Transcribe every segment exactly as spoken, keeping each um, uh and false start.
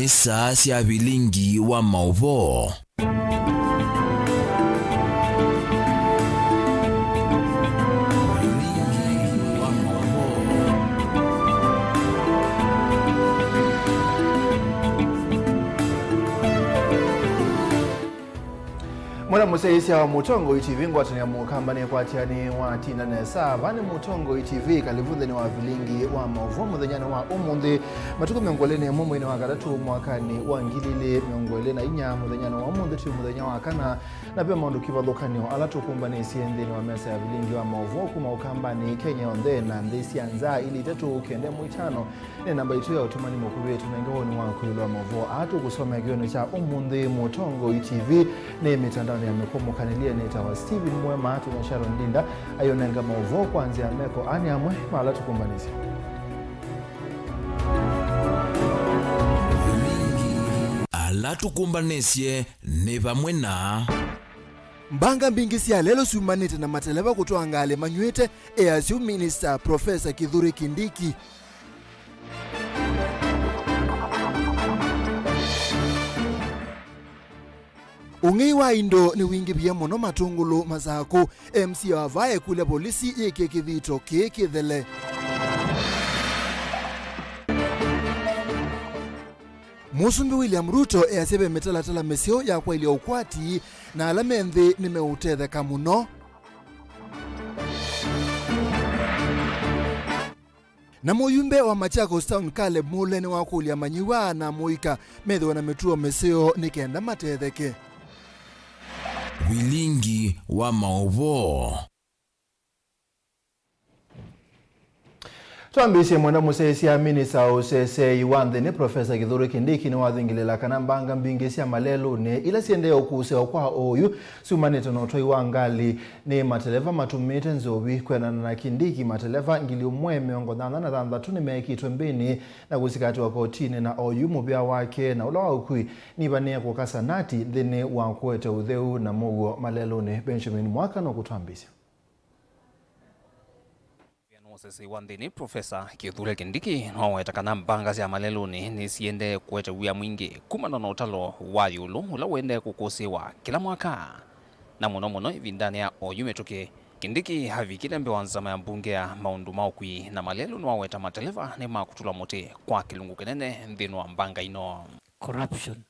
Saa sya vilingi wa maũvoo. Vilingi wa maũvoo. Mwana mũsyaĩĩsya wa Mũtongoi T V, ngwatanĩo ya Mũkamba nĩkwatĩanĩ watina nesa. Vaa nĩ Mũtongoi T V, kalivu nthĩnĩ wa vilingi wa maũvoo mũthenyanĩ wa ũmũnthĩ, matukũ mĩongo ĩlĩ na ĩmwe mweinĩ wa katatũ mwakanĩ wa ngili ilĩ mĩongo ĩlĩ na inya. Mũthenyanĩ wa ũmũnthĩ twĩ mũthenya wa kana, na ve maũndũ kĩvathũkany'o ala tũkũmbanĩsye nthĩnĩ wa mesa ya vilingi wa maũvoo kuma Ũkambanĩ, Kenya yonthe, na nthĩ sya nza, ilĩ itatũ kenda ĩmwe itano. Nĩ namba itũ ya ũtũmani mũkuvĩ, tũnenge woni waku ĩũlũ wa maũvoo aa tũkũsomea kĩw'ũnĩ kya ũmũnthĩ. Mũtongoi T V nĩ mĩtandaonĩ ya mĩkũmũkanĩlye. Nĩtawa Steven Mwema, twĩ na Sharon Ndinda ayũnenga maũvoo kwa nzĩa ya meko. Aa nĩ amwe ma ala tũkũmbanĩsye. Ala tũkũmbanĩsye nĩ vamwe na. Mbanga mbingĩ sya lelũ syumanĩte na mateleva kũtwaa ngalĩ manyw'ĩte, easya ũu Minista Profesa Kĩthũri Kindiki. Ũng'ei wa indo nĩwingĩvie mũno Matũngũlũ, Masakũ. M C A wa vaa ekũlya volisi yĩkĩe kĩthito kĩĩ kĩthele. Mũsumbĩ William Ruto easya ve mĩtalatala mĩseo ya kwaĩlya ũkwati na ala me nthĩ nĩmeũtetheka mũno. Na mũyumbe wa Machakos Town, Caleb Mule, nĩwakũlya amanyĩw'a na amũika methĩwe na mĩtuo mĩseo nĩ kenda matetheke. Vilingi wa maũvoo. Twambĩĩsye mwenda mũsyaĩĩsya, minista wa ũseseei wa nthĩ nĩ Profesa Kĩthũri Kindiki nĩwathingĩlĩla kana mbanga mbingĩ sya malelũnĩ ila siendee ũkũsĩwa kwa oyu syumanĩte na ũtwai wa ngalĩ nĩ mateleva matũmĩĩte nzovi. Kwĩanana na Kindiki, mateleva ngili ũmwe mĩongo nyanya na thanthatũ nĩmeekĩtwe mbĩnĩ na kũsikatĩwa kotinĩ, na oyu mũvĩa wake na ũla wa ũkui nĩvanĩe kũkasa nati nthĩnĩ wa kũete ũtheu na mũuo malelũnĩ. Benjamin Mwaka nũkũtwambĩĩsya. Mũvĩa nĩ ũsesei wa nthĩnĩ, Profesa Kĩthũri Kindiki nĩwaweta kana mbanga sya malelũnĩ nĩsiendee kũete wia mwingĩ kumana na ũtalo wa ĩũlũ ũla ũendee kũkũsĩĩwa kĩla mwaka, na mũno mũno ĩvindanĩ ya oyu mĩtũkĩ. Kindiki avikile mbee wa nzama ya mbunge ya maũndũ ma ũkui na malelũ nĩwaweta mateleva nĩmakũtũla mũtĩ kwa kĩlungu kĩnene nthĩnĩ wa mbanga ino. Corruption,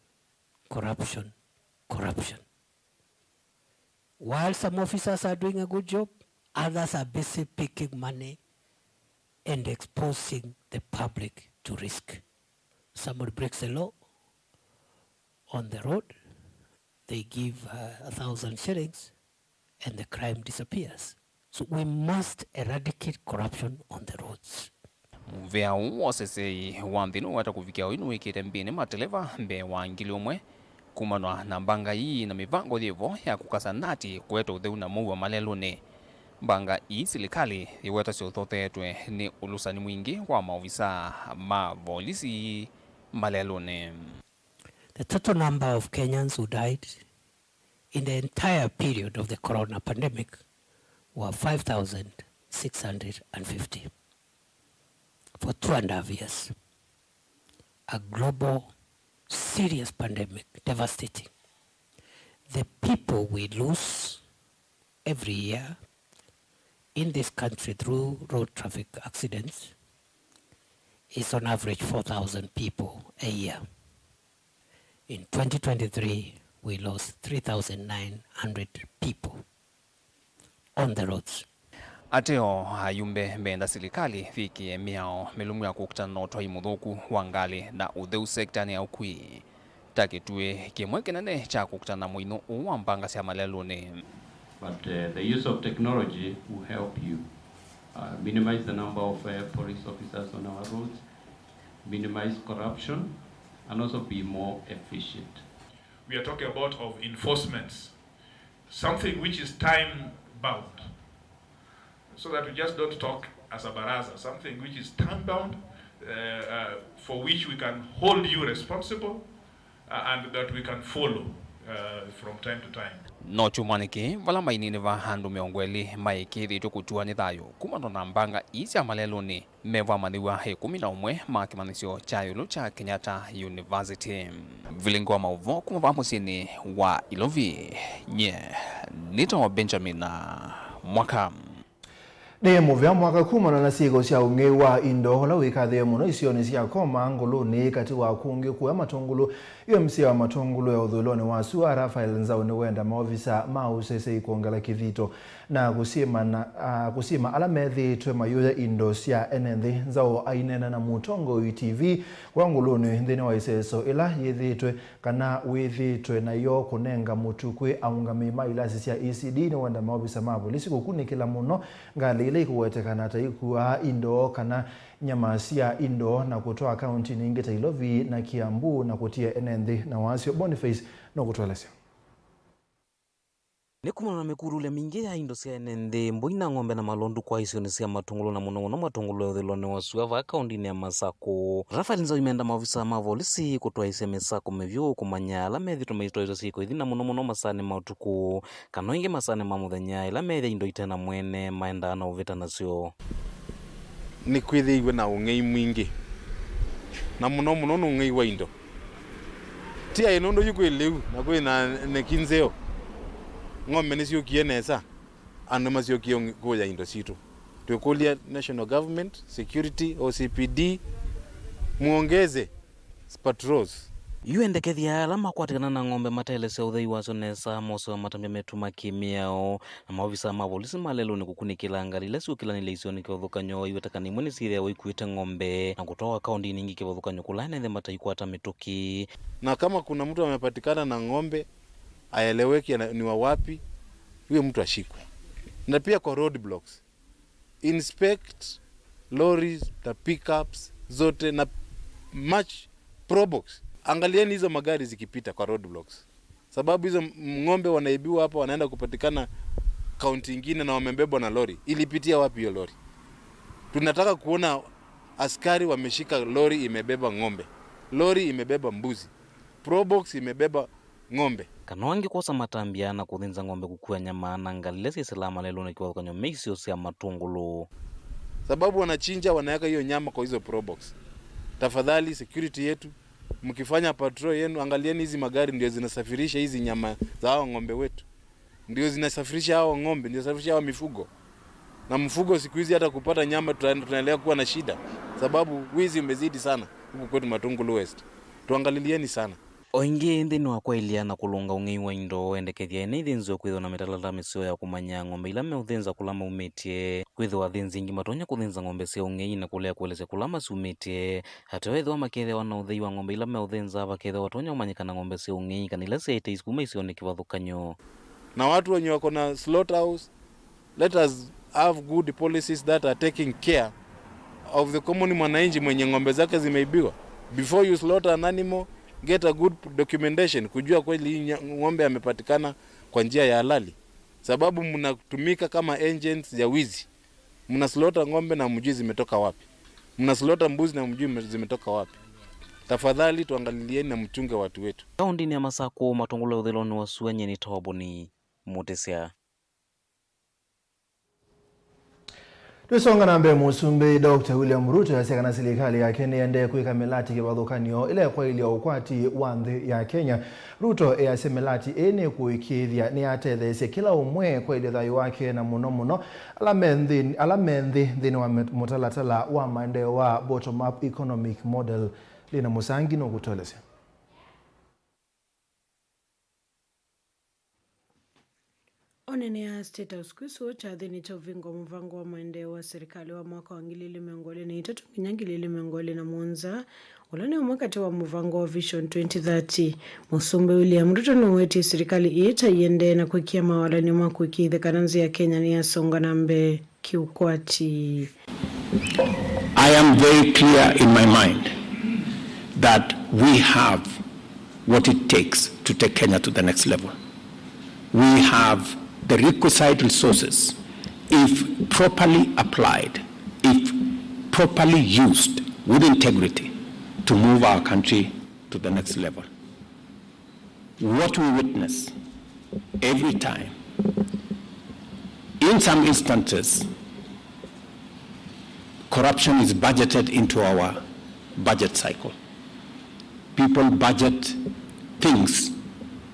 corruption, corruption. While some officers are doing a good job, others are busy picking money and exposing the public to risk. Somebody breaks the law on the road, they give, uh, a thousand shillings, and the crime disappears. So we must eradicate corruption on the roads. Mũvĩa ũũ wa ũsesei wa nthĩ nũweta kũvikĩa oyu nĩwĩkĩte mbĩnĩ mateleva mbee wa ngili ũmwe kumana na mbanga ii na mĩvango yĩvo ya kũkasa nati kũete ũtheu na mũuo malelũnĩ. Mbanga ii silikalĩ yĩwetasya ũthotheetwe nĩ ũlũsani mwingĩ wa maovisaa ma volisi malelũnĩ. The total number of Kenyans who died in the entire period of the corona pandemic were five thousand six hundred and fifty for two and a half years. A global, serious pandemic, devastating. The people we lose every year in this country through road traffic accidents is on average four thousand people a year. In twenty twenty-three, we lost three thousand nine hundred people on the roads. Ateo ayumbe menda silikalĩ ĩvikĩe mĩao mĩlũmu ya kũkitana na ũtwai mũthũku wa ngalĩ na ũtheu sektanĩ ya ũkui ta kĩtuĩ kĩmwe kĩnene kya kũkitana na mũinũ ũũ wa mbanga sya malelũnĩ. But, uh, the use of technology will help you, uh, minimize the number of, uh, police officers on our roads, minimize corruption, and also be more efficient. We are talking about of enforcements, something which is time bound, so that we just don't talk as a baraza, something which is time bound, uh, uh, for which we can hold you responsible, uh, and that we can follow, uh, from time to time. No kyumwanĩ kĩĩ, vala mainini va andũ mĩongo ĩlĩ maĩkĩĩthĩtw'e kũtuwa nĩ thayũ kumana na mbanga ii sya malelũnĩ, mevamanyĩw'a ĩkũmi na ũmwe ma kĩmanyĩsyo kya ĩũlũ kya Kenyatta University. Vilingi wa maũvoo kuma vaa mũsyĩnĩ wa Ilovi, nye nĩtawa Benjamin Mwaka. Nĩ mũvea mwaka kumana na syĩko sya ũng'ei wa indo ũla wĩkathĩĩwe mũno isionĩ sya Koma, Ngũlũnĩ, katĩ wa kũngĩ kũya Matũngũlũ. Yu M C A wa Matũngũlũ ya ũthũĩlonĩ wa sua, Raphael Nzau, nĩwenda maovisa ma ũseseĩ kwongela kĩthito na kũsyĩma na, a, kũsyĩma ala methĩĩtwe mayũya indo sya ene nthĩ. Nzau aineena na Mũtongoi T V wa Ngũlũnĩ nthĩnĩ wa ĩseso ĩla yĩthĩĩtwe kana wĩthĩĩtwe nayo kũnenga mũtu kwĩ aũngamĩi ma ilasi sya E C D, nĩwenda maovisa ma volisi kũkunĩkĩla mũno ngalĩ ila ikũwetekana ta ikuaa indo kana nyama sya indo na kũtwaa kaũntinĩ ingĩ ta Ilovi na Kiambu na kũtia ene nthĩ na wasyo. Boniface nũkũtũelesya. Nĩ kumana na mĩkululya mingĩ ya indo sya ene nthĩ, mbũi na ng'ombe na malondu kwa isionĩ sya Matũngũlũ, na mũno mũno Matũngũlũ ya ũthũĩlonĩ wa sua vaa kaũntinĩ ya Masakũ. Raphael Nzau aimenda maovisa ma volisi kũtwaĩsya mĩsako mĩvyũ kũmanya ala methĩtwe maitwaĩsya syĩko ithi, na mũno mũno masaanĩ ma ũtukũ, kana ĩngĩ masaanĩ ma mũthenya, ĩla methĩa indo ite na mwene maendaa na ũvĩta nasyo. Nĩkwĩthĩiwe na ũng'ei mwingĩ, na mũno mũno nĩ ũng'ei wa indo. Ti aĩ nũndũ yu kwĩ lĩu na kwĩ na nĩki nzeo, ng'ombe nĩsyũkie nesa, andũ masyokie kũya indo sitũ. Twĩkũlya National Government, Security, O C P D, muongeze patrols. Yu endekethya ala makwatĩkana na ng'ombe mateelesya ũthei wasyo nesa, mosewa matambya metuma kĩ-mĩao, na maovisa ma volisi ma lelũnĩ kũkunĩkĩla ngalĩ ila syũkĩlanĩlye isionĩ kĩvathũkany'o, iweteka na imwe nĩsyĩthĩawa ikuĩte ng'ombe na kũtwawa kaũntinĩ ingĩ kĩvathũkany'o kũla ene nthĩ mataikwata mĩtũkĩ. Na kama kuna mtu amepatikana na ng'ombe, aeleweke na ni wa wapi, huyo mtu ashikwe. Na pia kwa road blocks, inspect lorries na pickups zote na match probox. Angalieni hizo magari zikipita kwa road blocks, sababu hizo m-, ng'ombe wanaibiwa hapa, wanaenda kupatikana kaunti ingine na wamebebwa na lori. Ilipitia wapi hiyo lori? Tunataka kuona askari wameshika lori imebeba ng'ombe, lori imebeba mbuzi, probox imebeba ng'ombe. Kana angĩ kwosa matambya na kũthĩnza ng'ombe, kũkua nyama na ngalĩ ila syĩsĩlaa malelũnĩ kĩvathũkany'o me isio sya Matũngũlũ. Sababu wanachinja, wanaweka hiyo nyama kwa hizo probox. Tafadhali, security yetu, mkifanya patrol yenu, angalieni hizi magari ndio zinasafirisha hizi nyama za hao ng'ombe wetu. Ndio zinasafirisha hao ng'ombe, ndio zinasafirisha hao mifugo. Na mfugo siku hizi hata kupata nyama tuna-, tunaendelea kuwa na shida, sababu wizi umezidi sana huku kwetu Matungulu West. Tuangalilieni sana. O ĩngĩ, nthĩnĩ wa kwaĩlya na kũlũnga ũng'ei wa indo, endekethya ene ithĩnzĩo kwĩthĩwa na mĩtalatala mĩseo ya kũmanya ng'ombe ila meũthĩnza kũla maumĩtye. Kwĩthĩwa athĩnzi aingĩ matonya kũthĩnza ng'ombe sya ũng'ei na kũlea kũelesya kũla masumĩtye. Ateo ethĩwa makethĩawa na ũthei wa ng'ombe ila meũthĩnza, vakethĩwa vatonya kũmanyĩkana ng'ombe sya ũng'ei kana ila syaĩte kuma isionĩ kĩvathũkany'o. Na watu wenye wako na slaughterhouse, let us have good policies that are taking care of the common mwananchi mwenye ng'ombe zake zimeibiwa. Before you slaughter an animal, get a good documentation, kujua kweli hii nya-, ng'ombe amepatikana kwa njia ya halali. Sababu mnatumika kama agents ya wizi. Mna slaughter ng'ombe na mjui zimetoka wapi. Mna slaughter mbuzi na mjui me-, zimetoka wapi. Tafadhali tuangalilieni na mchunge watu wetu. Kaũntinĩ ya Masakũ, Matũngũlũ ya ũthĩlonĩ wa sua, nyie nĩ Toboni Mũtĩsya. Twĩsonga na mbee, Mũsumbĩ Doctor William Ruto easya kana silikalĩ yake nĩendee kwĩka mĩlati kĩvathũkany'o ĩla ĩkwaĩlya ũkwati wa nthĩ ya Kenya. Ruto easya mĩlati ĩĩ nĩkũĩkĩĩthya nĩyatetheesya kĩla ũmwe kwaĩlya thayũ wake, na mũno mũno ala me nthĩ, ala me nthĩ nthĩnĩ wa mĩt-, mũtalatala wa maendeeo wa bottom up economic model. Lina Mũsangi nũkũtũelesya. Onene ya State House kwĩsũa kyathĩnĩ kya ũvingũa mũvango wa maendeeo wa serikali wa mwaka wa ngili ili mĩongo ĩlĩ na itatũ nginya ngili ili mĩongo ĩlĩ na mũonza, ũla nĩ ũmwe katĩ wa mũvango wa Vision twenty thirty. Mũsumbĩ William Ruto nũwetie serikali ĩĩ ta ĩendee na kwĩkĩa mawalany'o ma kũĩkĩĩthya kana nzĩ ya Kenya nĩyasonga na mbee kĩũkwati. I am very clear in my mind that we have what it takes to take Kenya to the next level. We have the requisite resources, if properly applied, if properly used with integrity, to move our country to the next level. What we witness Every time. In some instances, corruption is budgeted into our budget cycle. People budget things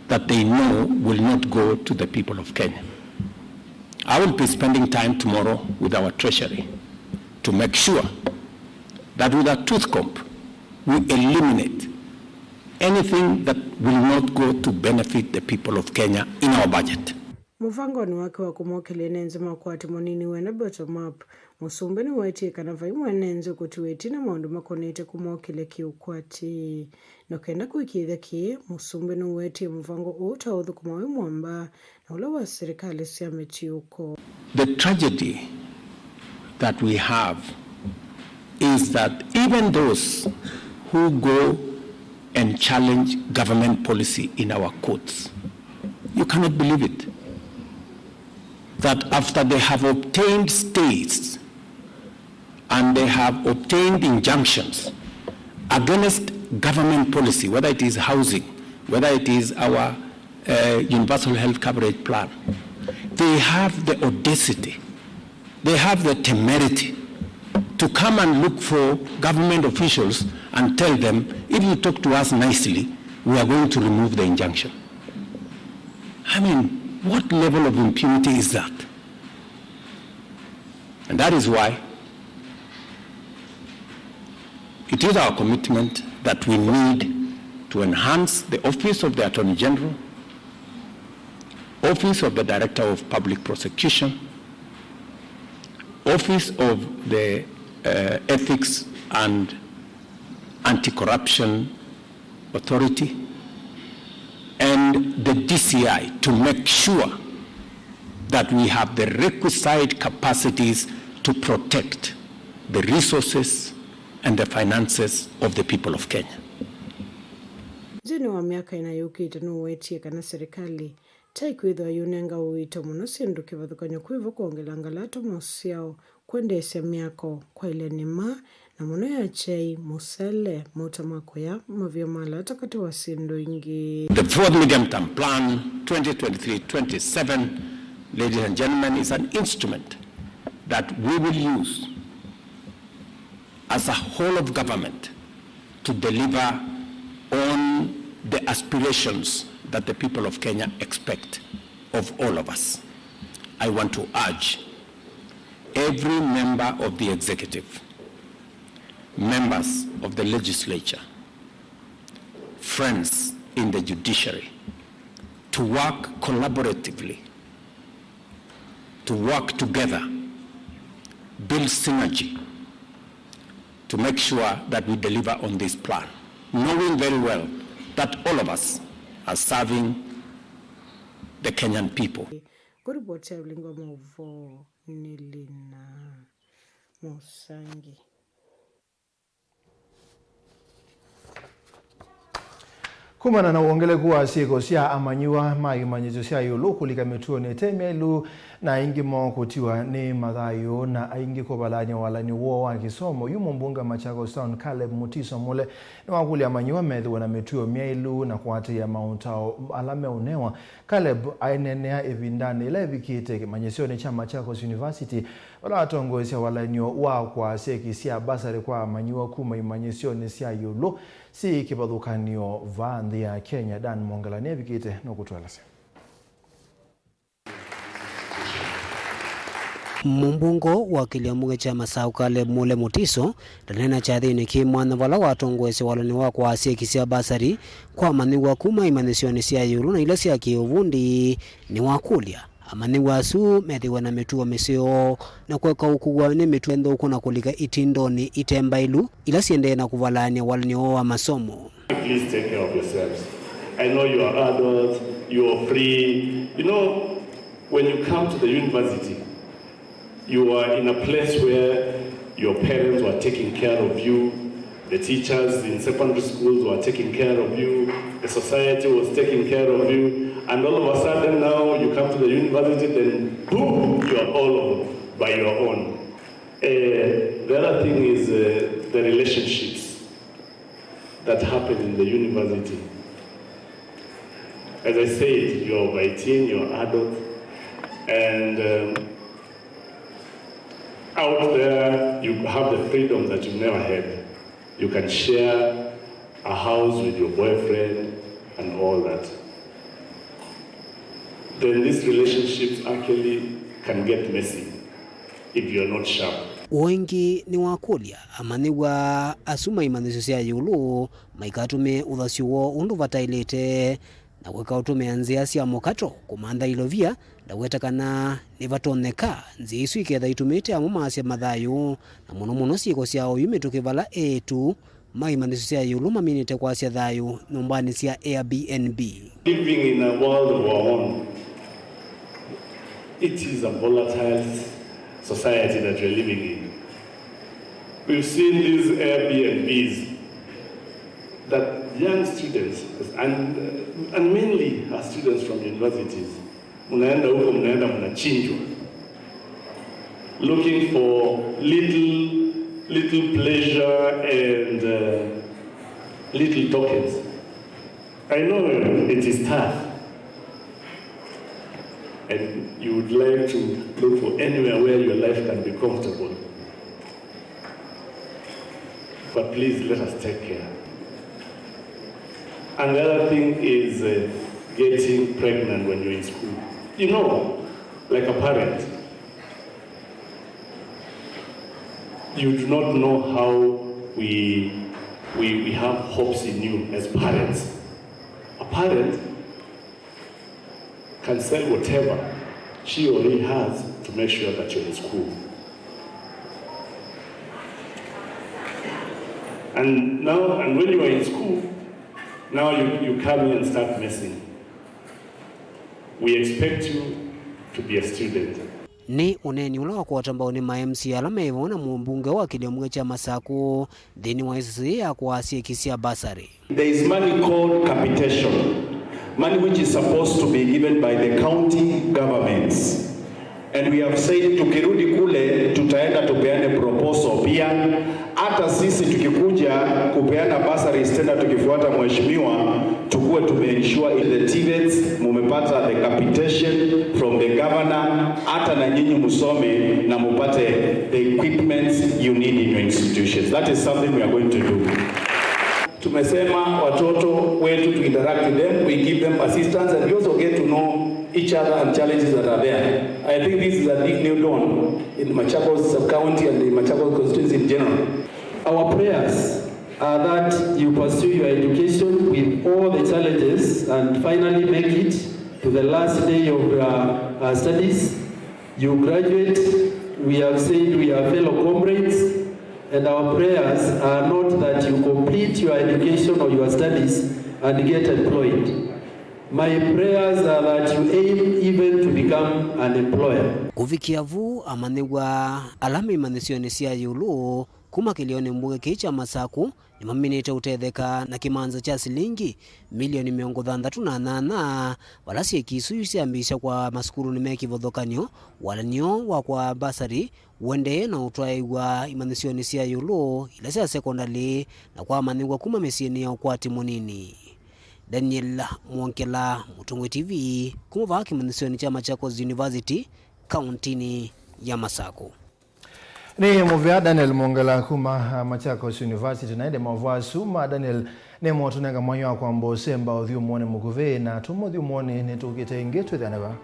that they know will not go to the people of Kenya. I will be spending time tomorrow with our treasury to make sure that with a tooth comb, we eliminate anything that will not go to benefit the people of Kenya in our budget. Mũvangonĩ wake wa kũmokĩlya ene nthĩ makwate mũnini wene bottom up, Mũsumbĩ nĩwetie kana vai mwene nthĩ ũkũtiwa ĩtina maũndũ makonetye kũmokĩlya kĩũkwati. Na kenda kũĩkĩĩthya kĩĩ, Mũsumbĩ nĩwetie mũvango ũũ ta ũthũkũma wĩ mwamba na ũla wa silikalĩ sya mĩtiũko. The tragedy that we have is that even those who go and challenge government policy in our courts, you cannot believe it, that after they have obtained stays and they have obtained injunctions against government policy, whether it is housing, whether it is our uh, universal health coverage plan, they have the audacity, they have the temerity to come and look for government officials and tell them, "If you talk to us nicely, we are going to remove the injunction." I mean, what level of impunity is that? And that is why it is our commitment that we need to enhance the Office of the Attorney General, Office of the Director of Public Prosecution, Office of the uh, Ethics and Anti-Corruption Authority, and the D C I to make sure that we have the requisite capacities to protect the resources and the finances of the people of Kenya. Nthĩnĩ wa myaka ĩna yũkĩte, nũwetie kana serikali ta ĩkwĩthĩwa yũnenga ũito mũno syĩndũ kĩvathũkany'o kwĩ vo kwongela ngalata mũsyao, kwendeesya myako, kwaĩlya nĩma, na mũno ya kyai, mũsele, mauta ma kũya, mavĩa ma lata katĩ wa syĩndũ ingĩ. The fourth medium term plan twenty twenty-three twenty-seven, ladies and gentlemen, is an instrument that we will use as a whole of government to deliver on the aspirations that the people of Kenya expect of all of us. I want to urge every member of the executive, members of the legislature, friends in the judiciary, to work collaboratively, to work together, build synergy to make sure that we deliver on this plan, knowing very well that all of us are serving the Kenyan people. Kũripoti ya Ulingo wa Maũvoo nĩ Lina Mũsangi. Kumana na wongeleku wa syĩko sya amanyĩw'a ma imanyĩsyo sya ĩũlũ kũlika mĩtuonĩ ĩte myaĩlu, na aingĩ moo kũtiwa nĩ mathayũ, na aingĩ kũvalany'a walany'o woo wa kĩsomo, yu mũmbunge wa Machakos Town Caleb Mutiso Mule nĩwakũlya amanyĩw'a methĩwe na mĩtuo myaĩlu na kũatĩĩa maũtao ala meũnewa. Caleb aineenea ĩvindanĩ yĩla ĩvikĩte kĩmanyĩsyonĩ kya Machakos University, vala watongoesya walany'o wa kwaa syeki sya basarĩ kwa amanyĩw'a kuma imanyĩsyonĩ sya ĩũlũ syĩ kĩvathũkany'o vaa nthĩ ya Kenya. Dan Mwongela nĩevikĩte nũkũtũelesya. Mũmbunge wa kĩlĩamũge kya Masaũ Caleb Mule Mutiso ndaneena kyathĩnĩ kĩ mwanya vala watongoesya walany'o wa kwaa syeki sya basarĩ kwa amanyĩw'a kuma imanyĩsyonĩ sya ĩũlũ na ila sya kĩũvundi. Nĩwakũlya amanyĩw'a asu methĩwe na mĩtuo mĩseo na kũeka ũkuwa nĩ mĩtuo nthũku na kũlika itindonĩ ite mbaĩlu ila siendee na kũvalany'a walany'o woo wa masomo. Please take care of yourselves. I know you are adults, you are free. You know, when you come to the university, you are in a place where your parents were taking care of you, the teachers in secondary schools were taking care of you, the society was taking care of you, and all of a sudden now you come to the university, then boom, you are all by your own. Uh, the other thing is uh, the relationships that happen in the university. As I said, you're over eighteen, you're adults, and um, out there you have the freedom that you never had. You can share a house with your boyfriend and all that. Then these relationships actually can get messy if you're not sharp. Ũũ ĩngĩ nĩwakũlya amanyĩw'a asu ma imanyĩsyo sya ĩũlũ maikatũmĩe ũthasyo woo ũndũ vataĩlĩte, na kũeka ũtũmĩa nzĩa sya mũkato kũmantha ilovia, ndaweta kana nĩvatonyeka nzĩa isu iketha itũmĩte amwe maasya mathayũ, na mũno mũno syĩko sya oyu mĩtũkĩ vala eĩtu ma imanyĩsyo sya ĩũlũ maminĩte kwasya thayũ nyũmbanĩ sya Airbnb. Living in a world of our own, it is a volatile society that we're living in. We've seen these Airbnbs that young students, and, and mainly our students from universities, mnaenda huko, mnaenda mnachinjwa, looking for little, little pleasure and uh, little tokens. I know it is tough, and you would like to look for anywhere where your life can be comfortable. But please let us take care. And the other thing is uh, getting pregnant when you're in school. You know, like a parent, you do not know how we, we, we have hopes in you as parents. A parent can sell whatever she or he has to make sure that you're in school. And now, and when you are in school, now you, you come here and start messing. We expect you to be a student. Nĩ ũneeni ũla wakwata mbau nĩ ma M C A ala me vo na mũmbunge wa kĩlĩo kya Masakũ nthĩnĩ wa ĩsese ya kũaa syĩki sya basarĩ. There is money called capitation, money which is supposed to be given by the county governments. And we have said tukirudi kule tutaenda tupeane proposal pia. Hata sisi tukikuja kupeana bursaries tena tukifuata mheshimiwa, tukuwe tumeensure the TVETs mumepata the capitation from the governor, hata na nyinyi musome na mupate the equipments you need in your institutions. That is something we are going to do. Tumesema watoto wetu, to interact with them, we give them assistance and we also get to know each other and challenges that are there. I think this is a big new dawn in Machakos sub-county and in Machakos constituency in general. Our prayers are that you pursue your education with all the challenges and finally make it to the last day of your uh, studies. You graduate, we have said we are fellow comrades, and our prayers are not that you complete your education or your studies and get employed. My prayers are that you aim even to become an employer. Kũvikĩa vu, amanyĩw'a ala me imanyĩsyonĩ sya ĩũlũ kuma kĩlĩonĩ mbunge kĩĩ kya Masakũ nĩmaminĩte ũtetheka na kĩmanza kya silingi milioni mĩongo thanthatũ na nyanya, vala syĩki isu syambĩĩsya kwa masukulunĩ me kĩvathũkany'o, walany'o wa kwa basarĩ ũendee na ũtwaĩĩw'a imanyĩsyonĩ sya ĩũlũ, ila sya sekondalĩ, na kwa amanyĩw'a kuma mĩsyĩnĩ ya ũkwati mũnini. Daniel Mwongela, Mũtongoi T V, kuma vaa kĩmanyĩsyonĩ kya Machakos University, kauntinĩ ya Masakũ. Nĩ mũvea Daniel Mwongela kuma, ah, Machakos University. Na ĩndĩ maũvoo asu ma Daniel nĩmo ũtũnenga mwanya wa kwamba ũsemba ũthyũmũonĩ mũkuvĩ, na tuma ũthyũmũonĩ nĩtũkĩte ĩngĩ twĩthĩane vaa.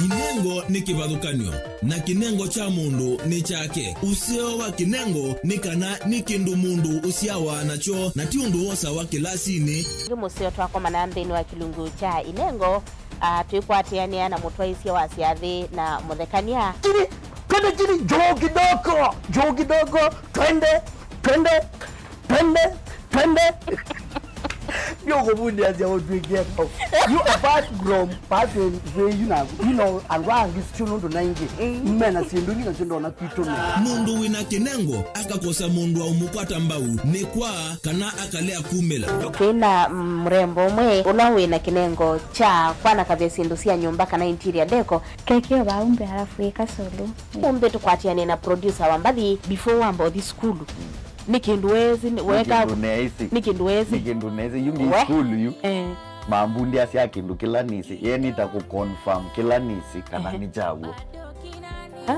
Inengo nĩ kĩvathũkany'o. Na kĩnengo kya mũndũ nĩ kyake. Ũseo wa kĩnengo nĩ kana nĩ kĩndũ mũndũ ũsyawa nakyo, na ti ũndũ wosawa kĩlasinĩ. Nĩ mũseo twakomana nthĩnĩ wa kĩlungu kya inengo, ah, twĩkwatĩanĩa na mũtwaĩsya wa syathĩ na mũthekany'a. Chini, twende chini, juu kidogo, juu kidogo, twende, twende, twende, twende. Nĩũkũvundĩasya ũtw'ĩkie kaũ. You apart from pattern yu na, you know, andũ angĩ sio nũndũ na ingĩ. Mm. Mena syĩndũ ingĩ nasyo ndona kwitũ me. Mũndũ wĩna kĩnengo akakosa mũndũ wa ũmũkwata mbau nĩ kwa kana akalea kumĩla. Twĩna, mm, mrembo ũmwe ũla wĩna kĩnengo kya kwanakavya syĩndũ sya nyũmba kana interior decor. Keke vau mbee alafu ĩka solo. Ũmbe tũkwatĩanĩe na producer wa mbathi before wamba ũthi sukulu. Nĩ kĩndũ wesĩ, nĩ weka kĩndũ neesĩ. Nĩ kĩndũ wesĩ. Nĩ kĩndũ neesĩ. Yu nĩ we sukulu yu. Eh. Mambundĩasya kĩndũ kĩla nĩsĩ. Ye nĩta kũ confirm kĩla nĩsĩ kana, ehe, nĩ kyaw'o. Ah.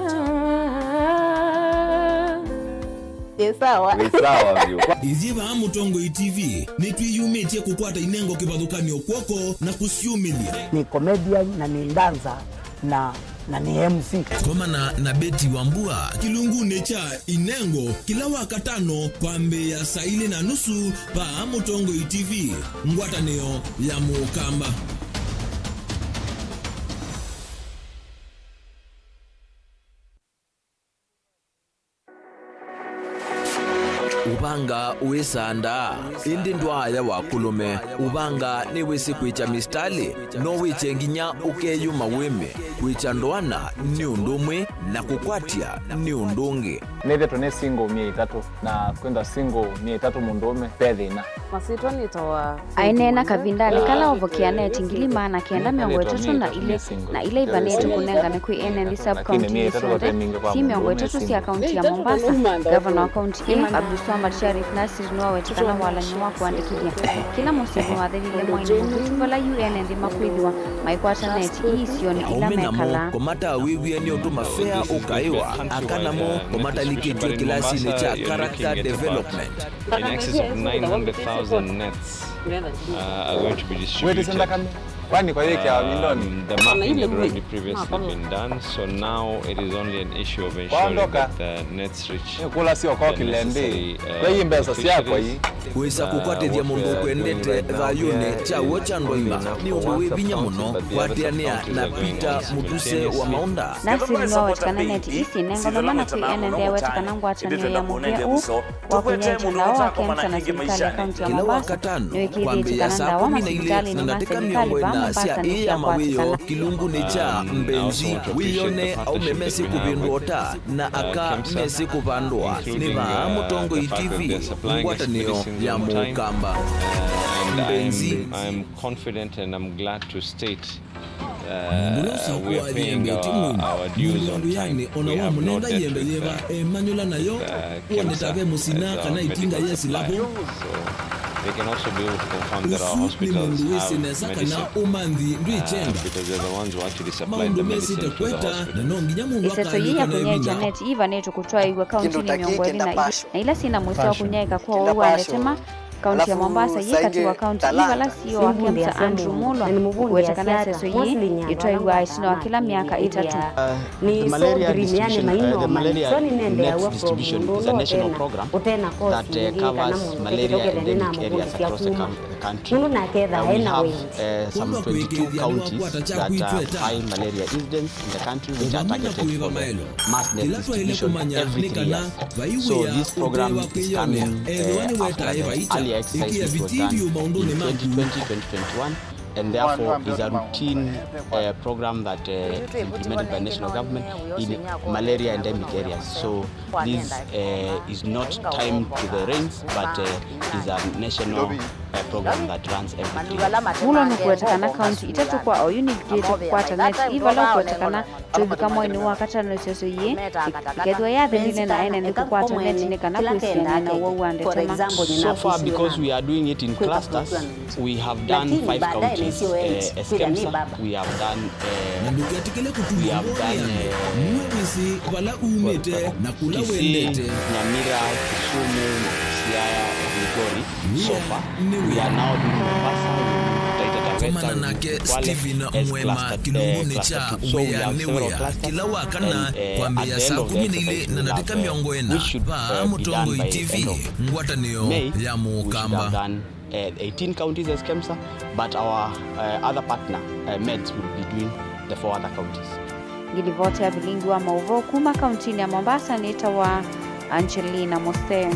Ĩ sawa. Wĩ sawa vyũ. Ithyĩ vaa Mũtongoi T V nĩtwĩyumĩtye kũkwata inengo kĩvathũkan'yo kw'oko na kũsyumĩlya. Nĩ comedian na nĩ dancer na, na nĩ M C. Komana na Betty Wambua kĩlungunĩ kya Inengo kĩla Wakatano kwambĩĩa saa ilĩ na nusu vaa Mũtongoi T V, ngwatanĩo ya Mũkamba. Ũvanga wĩsandaa, ĩndĩ ndwaaya wa kũlũme. Ũvanga nĩwĩsĩ kwĩkya mĩsitalĩ, no wĩkye nginya ũkeyũma wĩme. Kwĩkya ndoana nĩ ũndũ ũmwe, na kũkwatya nĩ ũndũ ũngĩ. Nĩthĩtwe nĩ single myei ĩtatũ, na kwĩthwa single myei ĩtatũ mũndũũme, ve thĩna. Masyĩtwa nĩtawa Aineena kavindanĩ kala ovokea neti ngili maana kenda mĩongo ĩtatũ na ilĩ na ila ivanĩtwe kũnengane kwĩ ene nthĩ sub-county syonthe, syĩ mĩongo ĩtatũ sya kaunti ya Mombasa, ngavana wa kaunti ĩyo, Abdulswamad Sharif Nasir, nĩwawetete kana walany'o wa kũandĩkĩthya kĩla mũsyĩ nĩwathelile mwainĩ mũvĩtu vala yu ene nthĩ makwĩthĩwa maikwata neti ii isionĩ ila mekalaa. Kũmataawĩw'e nĩ ũndũ mafea ũkaĩwa, aka namo kũmatalikĩtw'e kĩlasinĩ kya character development. In excess of nine hundred thousand nets, uh, are going to be distributed. Kwani kwa yĩkĩa mindoni? Um, the mapping had already previously been done, so now it is only an issue of ensuring that the nets reach the necessary, uh, beneficiaries. Wĩsa kũkwatĩthya mũndũ ũkwendete thayũnĩ kyaw'o kya ndwaima nĩ ũndũ wĩ vinya mũno. Kwatĩanĩa na Peter Mũtuse wa Maũnda. Nasir nĩwaweta kana neti ii syĩnenganwe mana kwĩ ene nthĩ aweta kana ngwatanĩo ya mũvĩa ũũ wa kũnyaĩĩkya ndawa wa kensa na silikalĩ ya kaunti ya Mombasa nĩwĩkĩĩthĩtye kana ndawa masivitalĩnĩ ma silikalĩ vaa Mombasa nĩsyakwatĩkana. Kĩlungunĩ kya Mbenzi wĩone aũme mesĩ kũvĩndũa ũta na aka mesĩ kũvandũa nĩ vaa Mũtongoi T V, ngwatanĩo ya Mũkamba. Mbenzi. Confident and I'm glad to state, uh, we are paying our, our dues on time. We have not yet with, uh, with, uh, KEMSA as our medical supplier. So they can also be able to confirm that our hospitals have medicine, uh, because they're the ones who actually supply the medicine to the hospitals. Ĩseso yĩĩ ya kũnyaĩĩkya neti ĩvanĩtwe kũtwaĩw'a kauntinĩ mĩongo ĩlĩ na ilĩ, na ila syĩna mũisyo wa kũnyaĩĩka kwa ũwau wa ndetema. Kaunti ya Mombasa yĩ katĩ wa kaunti ii vala C E O wa KEMSA Andrew Mulwa ũweta kana ĩseso yĩĩ yĩtwaĩw'aa ĩtina wa kĩla myaka ĩtatũ. Uh, the malaria distribution, uh, the malaria nets distribution is a national program that, uh, covers malaria endemic areas across the coun-, the country. Uh, we have, uh, some twenty-two counties that have high malaria incidence in the country, which are targeted for the mass net distribution every three years. So this program is coming, uh, after the earlier exercise which was done in twenty twenty, twenty twenty-one, and therefore is a routine, uh, program that, uh, is implemented by national government in malaria endemic areas. So this, uh, is not timed to the rains, but, uh, is a national, uh, program that runs every three years. Mulwa nũkũweta kana kaunti itatũ kwa oyu nĩvikĩte kũkwata neti ii vala ũkũweta kana tũivika mwainĩ wa katano ĩseso yĩĩ ĩkethĩwa yathelile na ene nthĩ kũkwatwa neti nĩ kana kwĩsĩanĩa na ũwau wa ndetema. So far, because we are doing it in clusters, we have done five counties, uh, as KEMSA. We have done, uh, we have done, uh, Kisii, Nyamira, Kisumu, Siaya, Migori. So far, we are now doing Mombasa, Taita Taveta, Kwale as cluster, uh, cluster two. So we have several clusters, and, uh, at the end of the exercise, we will have, uh, which should, uh, be done by the end of May, we should have done, uh, eighteen counties as KEMSA, but our, uh, other partner, uh, MEDS, will be doing the four other counties. Ngilivoti ya vilingi wa maũvoo kuma kauntinĩ ya Mombasa nĩtawa Angelina Mose.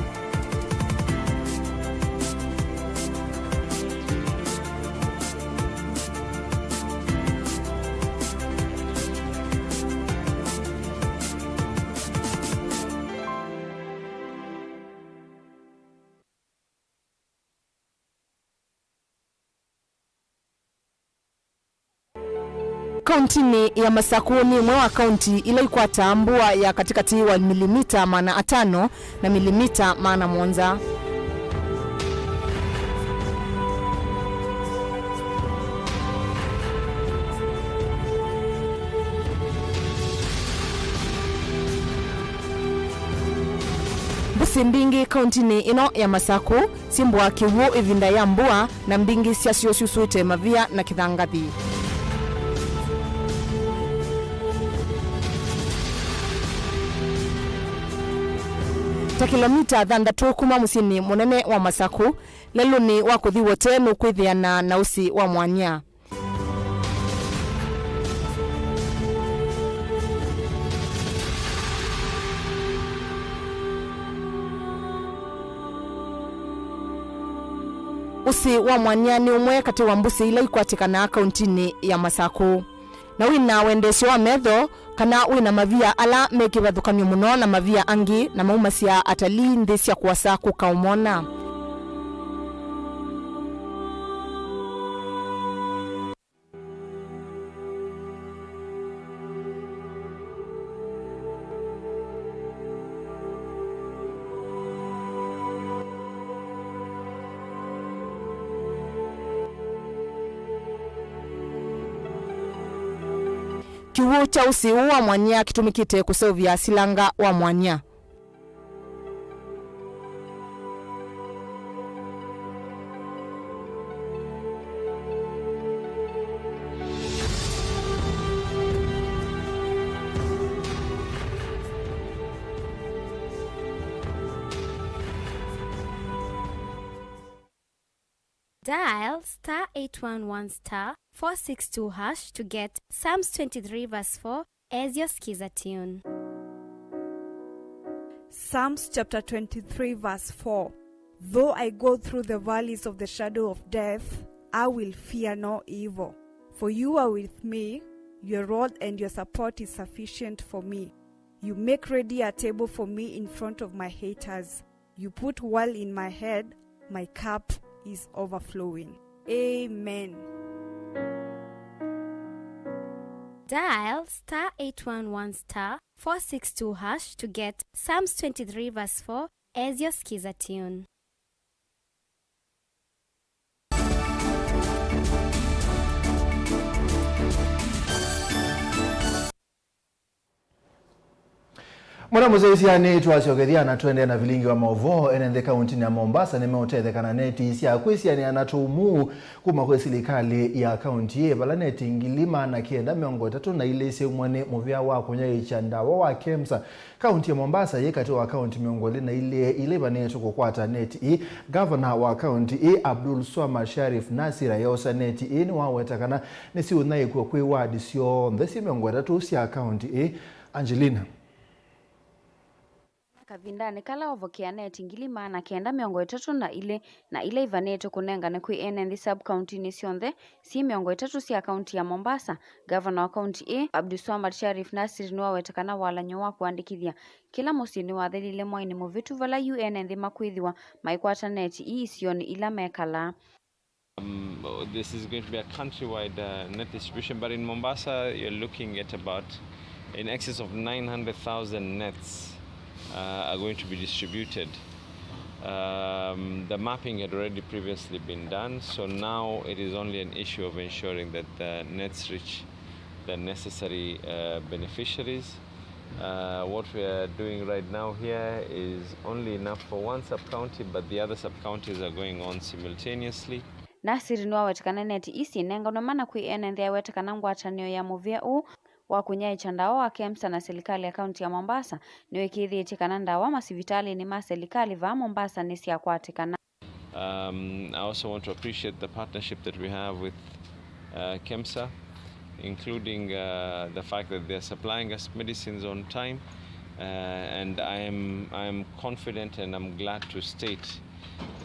Kauntinĩ ya Masakũ nĩ ĩmwe wa kaunti ila ikwataa mbua ya katĩkatĩ wa milimita maana atano na milimita maana mũonza. Mbũsĩ mbingĩ kauntinĩ ĩno ya Masakũ syĩmbũaa kĩw'ũ ĩvinda ya mbua, na mbingĩ syasyo syusũĩte mavia na kĩthangathi. Ta kĩlomita thanthatũ kuma mũsyĩnĩ mũnene wa Masakũ, lelũnĩ wa kũthi Wote nũkwĩthĩana na ũsĩ wa mwanya. Ũsĩ wa mwanya nĩ ũmwe katĩ wa mbũsĩ ila ikwatĩkanaa kauntinĩ ya Masakũ. Na wĩ na wendesyo wa metho, kana wĩ na mavia ala me kĩvathũkany'o mũno na mavia angĩ na maumasya atalii nthĩ sya kũasa kũka ũmona. Kĩw'ũ kya ũsĩ ũũ wa mwanya kĩtũmĩkĩte kũseũvya silanga wa mwanya. Dial star eight one one star four six two hash to get Psalms twenty-three verse four as your Skiza tune. Psalms chapter twenty-three, verse four. Though I go through the valleys of the shadow of death, I will fear no evil. For you are with me, your rod and your support is sufficient for me. You make ready a table for me in front of my haters. You put oil in my head, my cup is overflowing. Amen. Dial star eight one one star four six two hash to get Psalms twenty-three verse four as your Skiza tune. Mwana mũsyaĩĩsya, nĩtwasyokethya na tũendee na vilingi wa maũvoo. Ene nthĩ kauntinĩ ya Mombasa nĩmeũtetheka na neti sya kwĩsianĩa na tũmuu kuma kwĩ silikalĩ ya kaunti ĩĩ, vala neti ngili maana kenda mĩongo ĩtatũ na ilĩ syaumwa nĩ mũvĩa wa kũnyaĩĩkya ndawa wa KEMSA. Kaunti ya Mombasa yĩ katĩ wa kaunti mĩongo ĩlĩ na ilĩ ila ivanĩtwe kũkwata neti ii. Ngavana wa kaunti ii, Abdul Swamad Sharif Nasir, ayosa neti ii nĩwaweta kana nĩsiũnyaĩĩkw'a kwĩ wadi syonthe syĩ mĩongo ĩtatũ sya kaunti ii. Angelina. Kavindanĩ kala ovokea neti ngili maana kenda mĩongo ĩtatũ na ilĩ na ila ivanĩtwe kũnengane kwĩ ene nthĩ sub-kauntinĩ syonthe syĩ mĩongo ĩtatũ sya kaunti ya Mombasa, ngavana wa kaunti ĩĩ, Abdulswamad Sharif Nasir, nĩwaweta kana walany'o wa kũandĩkĩthya kĩla mũsyĩ nĩwathelile mwainĩ mũvĩtu vala yu ene nthĩ makwĩthĩwa maikwata neti ii isionĩ ila mekalaa. Um, this is going to be a countrywide, uh, net distribution, but in Mombasa, you're looking at about in excess of nine hundred thousand nets, uh, are going to be distributed. Um, the mapping had already previously been done, so now it is only an issue of ensuring that the nets reach the necessary, uh, beneficiaries. Uh, what we are doing right now here is only enough for one sub-county, but the other sub-counties are going on simultaneously. Nasir nĩwaweta kana neti ii syĩnenganwe mana kwĩ ene nthĩ. Aweta kana ngwatanĩo ya mũvĩa ũũ wa kũnyaĩĩkya ndawa wa KEMSA na silikalĩ ya kaunti ya Mombasa nĩwĩkĩĩthĩtye kana ndawa masivitalĩnĩ ma silikalĩ vaa Mombasa nĩsyakwatĩkana. Um, I also want to appreciate the partnership that we have with, uh, KEMSA, including, uh, the fact that they're supplying us medicines on time, uh, and I am, I am confident and I'm glad to state,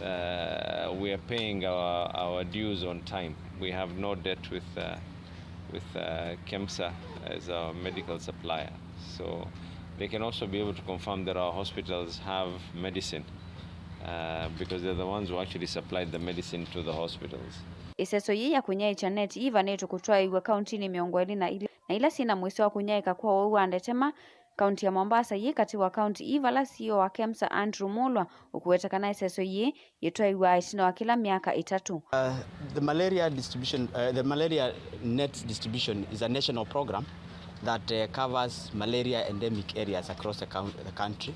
uh, we are paying our, our dues on time. We have no debt with, uh, with, uh, KEMSA as our medical supplier. So they can also be able to confirm that our hospitals have medicine, uh, because they're the ones who actually supplied the medicine to the hospitals. Ĩseso yĩĩ ya kũnyaĩĩkya neti ĩvanĩtwe kũtwaĩĩw'a kauntinĩ mĩongo ĩlĩ na ilĩ, na ila syĩ na mũisyo wa kũnyaĩĩka kwa ũwau wa ndetema. Kaunti ya Mombasa yĩ katĩ wa kaunti ii vala C E O wa KEMSA Andrew Mulwa ũkũweta kana ĩseso yĩĩ yĩtwaĩw'aa ĩtina wa kĩla myaka ĩtatũ. Uh, the malaria distribution, uh, the malaria nets distribution is a national program that uh, covers malaria endemic areas across the, coun- the country.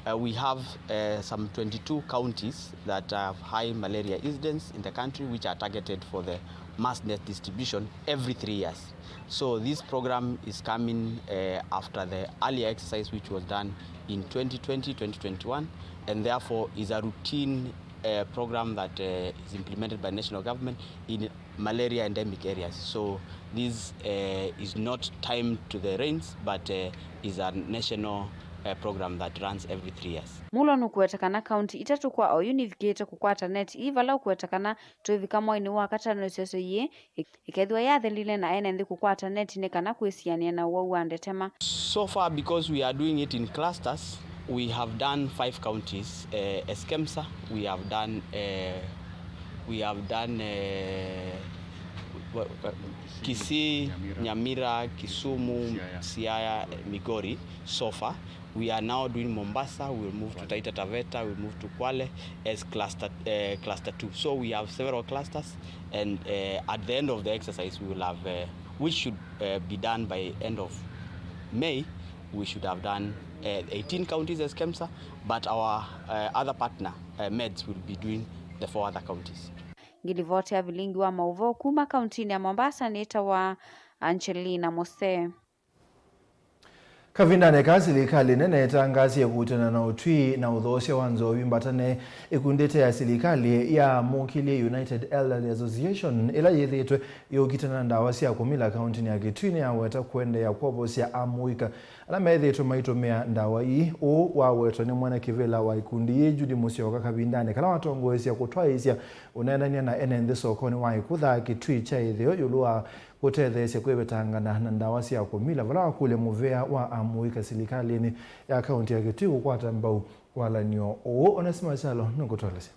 Uh, we have uh, some twenty-two counties that have high malaria incidence in the country, which are targeted for the mass net distribution every three years. So this program is coming uh, after the earlier exercise which was done in twenty twenty, twenty twenty-one, and therefore is a routine uh, program that uh, is implemented by national government in malaria endemic areas. So this uh, is not timed to the rains, but uh, is a national uh, program that runs every three years. Mulwa nũkũweta kana kaunti itatũ kwa oyu nivikĩte kũkwata neti ii, vala ũkũweta kana tũivika mwainĩ wa katano ĩseso yĩĩ ĩkethĩwa yathelile na ene nthĩ kũkwata neti nĩ kana kwĩsianĩa na ũwau wa ndetema. So far, because we are doing it in clusters, we have done five counties. Uh, as KEMSA, we have done, uh, we have done uh, wa- wa- Kisii, Nyamira, Kisumu, Siaya, Migori so far. We are now doing Mombasa, we'll move to Taita Taveta, we'll move to Kwale as cluster, uh, cluster two. So we have several clusters, and uh, at the end of the exercise, we will have, uh, which should uh, be done by end of May, we should have done uh, eighteen counties as KEMSA, but our uh, other partner, uh, MEDS, will be doing the four other counties. Ngilivoti ya vilingi wa mauvoo kuma kauntinĩ ya Mombasa nĩtawa Angelina Mose. Kavindanĩ kaa, silikalĩ nene ĩtangaasie kũutana na ũtwii na ũthoosya wa nzovi mbatane. Ĩkundi ĩte ya silikalĩ ya Amũkĩlye United Elderly Association, ĩla yĩthĩĩtwe yũkitana na ndawa sya kũmila kauntinĩ ya Kitui, nĩyaweta kũendeea kwovosya amũika ala methĩĩtwe maitũmĩa ndawa ii. Ũu wawetwa nĩ mwene kĩvĩla wa ĩkundi yĩĩ, Judy Mũsyoka, kavindanĩ kala watongoesya kũtwaĩĩsya ũneenany'a na ene nthĩ sokonĩ wa ĩkũtha Kitui kya ĩtheo ĩũlũ wa kũtetheesya kwĩvetangana na ndawa sya kũmila, vala wakũlya mũvea wa amũika silikalĩnĩ ya kaunti ya Kitui kũkwata mbau walany'o ũũ. Onesmus Kyalo nũkũtũelesya.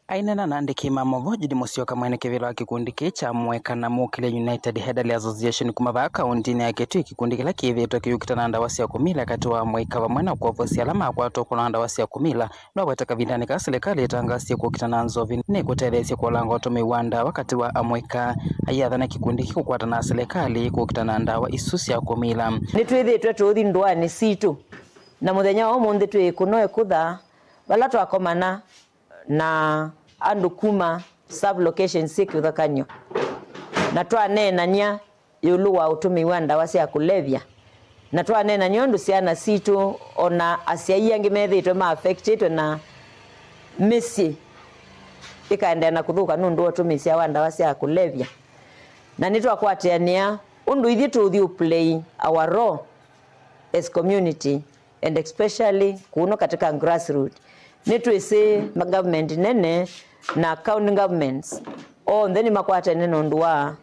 Aineena na andĩki ma maũvoo, Judy Mũsyoka, mwene kĩvĩla wa kĩkundi kĩĩ kya Amũika na Amũkĩlye United Elderly Association kuma vaa kauntinĩ ya Kitui, kĩkundi kĩla kĩthĩĩtwe kĩyũkitana na ndawa sya kũmila katĩ wa amũika vamwe na kwovosya ala makwatwa kũna na ndawa sya kũmila, nĩwaweta kavindanĩ kaa silikalĩ ĩtangasie kũkitana na nzovi nĩkũtetheesya kũolanga ũtũmĩi wa ndawa katĩ wa amũika. Aiathana kĩkundi kĩu kũkwatana na silikalĩ kũkitana na ndawa isu sya kũmila. Nĩtwĩthĩĩtwe tũũthi ndũanĩ sitũ, na mũthenya wa ũmũnthĩ twĩ ĩkũno ĩkũtha, vala twakomana na andũ kuma sub-locations syĩ kĩvathũkany'o, na twaneenany'a ĩũlũ wa ũtũmĩi wa ndawa sya kũlevya, na twaneenany'a ũndũ syana sitũ, o na asyai angĩ methĩĩtwe ma affectĩtwe na mĩsyĩ ĩkaendeea na kũthũka nũndũ wa ũtũmĩsya wa ndawa sya kũlevya. Na nĩtwakwatĩanĩa ũndũ ithyĩ tũũthi ũplay our role as community, and especially kũno katika grassroot. Nĩtwĩsĩ ma government nene na county governments onthe nĩmakwatene na ũndũ wa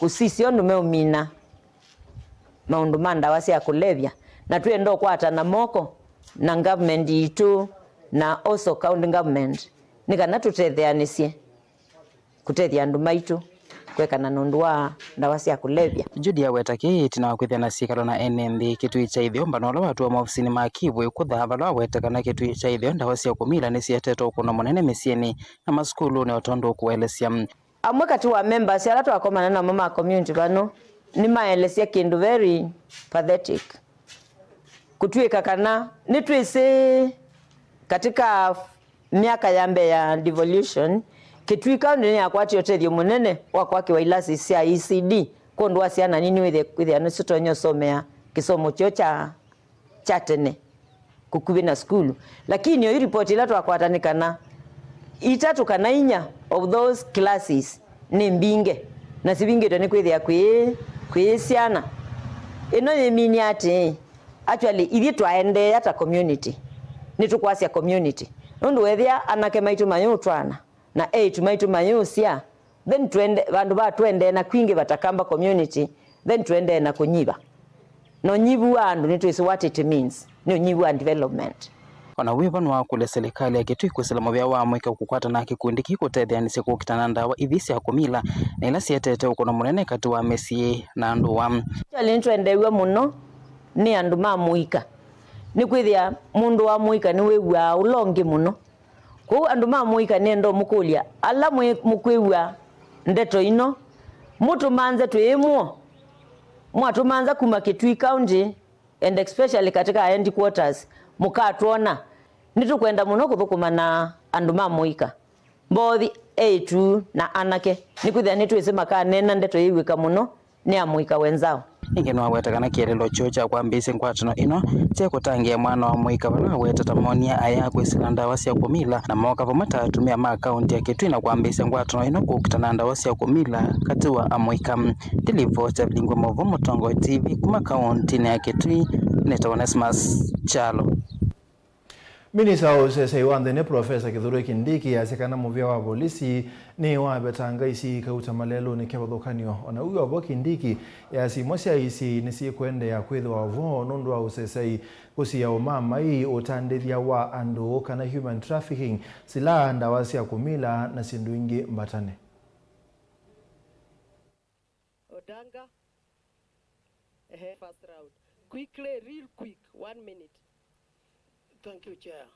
kũsisya ũndũ meũmina maũndũ ma ndawa sya kũlevya, na twĩenda ũkwatana moko na government yitũ na also county government nĩ kana tũtetheanĩsye kũtethya andũ maitũ kwekana na ũndũ wa ndawa sya kũlevya. Judy aweta kĩĩ ĩtina wa kwĩthĩa na syĩkalo na ene nthĩ Kitui kya ĩtheo, mbano ũla watũa maovisinĩ ma Kivu ĩkũtha, vala waweta kana Kitui kya ĩtheo ndawa sya kũmila nĩsietete ũkũno mũnene mĩsyĩnĩ na masukulunĩ, o tondũ ũkũelesya. Amwe katĩ wa members ala twakomana namo ma community vano nĩmaelesya kĩndũ very pathetic. Kũtw'ĩka kana nĩtwĩsĩ katika myaka ya mbee ya devolution, Kitui County nĩyakwatie ũtethyo mũnene wa kwakĩwa ilasi sya E C D kwondũ wa syana nini wĩthĩa kwĩthĩa nĩsitonya ũsomea kĩsomo kyoo kya, kya tene kũkuvĩ na sukulu. Lakini oyu ripoti ĩla twakwata nĩ kana itatũ kana inya of those classes nĩ mbinge, na sivingĩtwe nĩ kwĩthĩa kwĩ, kwĩ syana. Ĩno yĩminie atĩĩ, actually, ithyĩ twaendeea ta community, nĩtũkwasya community. Nũndũ wethĩa anake maitũ mayũtwaana, na eĩtu maitũ mayũsyaa, then twende, vandũ va tũendee na kwingĩva ta Kamba community, then tũendee na kũnyiva. Na ũnyivu wa andũ nĩtwĩsĩ what it means, nĩ ũnyivu wa development. O na wĩva nĩwakũlya silikalĩ ya Kitui kwĩsĩla mũvĩa wa amũika kũkwata na kĩkundi kĩĩ kũtetheanĩsya kũkita na ndawa ithi sya kũmila na ila sietete ũkũno mũnene katĩ wa mĩsyĩ na ndũa. Actually, nĩtwendeew'a mũno nĩ andũ ma mũika, nĩkwĩthĩa mũndũ wa mũika nĩwĩw'aa ũla ũngĩ mũno. Kwoou andũ ma mũika nĩenda ũmũkũlya, ala mwĩ mũkwĩw'a ndeto ino, mũtũmanthe twĩ ĩmwe, mwatũmantha kuma Kitui County, and especially katika headquarters, mũkatwona. Nĩtũkwenda mũno kũthũkũma na andũ ma mũika, mbothi, eĩtu na anake, nĩkwĩthĩa nĩtwĩsĩ makaneena ndeto yĩw'ĩka mũno nĩ amũika wenzao. Ĩngĩ nĩwaweta kana kĩeleelo kyoo kya kwambĩĩsya ngwatanĩo ĩno kyaĩ kũtangĩĩa mwana wa mũika vala aweta ta monia aya kwĩsĩla ndawa sya kũmila na mooka vamwe ta atumĩa ma kaunti ya Kitui na kwambĩĩsya ngwatanĩo ĩno kũkita na ndawa sya kũmila katĩ wa amũika. Ndilivoti ya Vilingwa Maũvoo, Mũtongoi T V, kuma kauntinĩ ya Kitui, nĩtawa Onesmus Kyalo. Minista wa ũseseĩ wa nthĩnĩ, Profesa Kithure Kindiki, easya kana mũvĩa wa volisi nĩwavetanga isii kauta malelũnĩ kĩvathũkany'o. O na ũu o vo, Kindiki easya imwe sya isii nĩsyĩkũendeea kwĩthĩwa vo nũndũ wa ũseseĩ, kũsiĩa ũmamai, ũtandĩthya wa andũ kana human trafficking, silaa, ndawa sya kũmila, na syĩndũ ingĩ mbatanĩ. Odanga. Ehe, first round. Quickly, real quick, one minute. Thank you, Chair.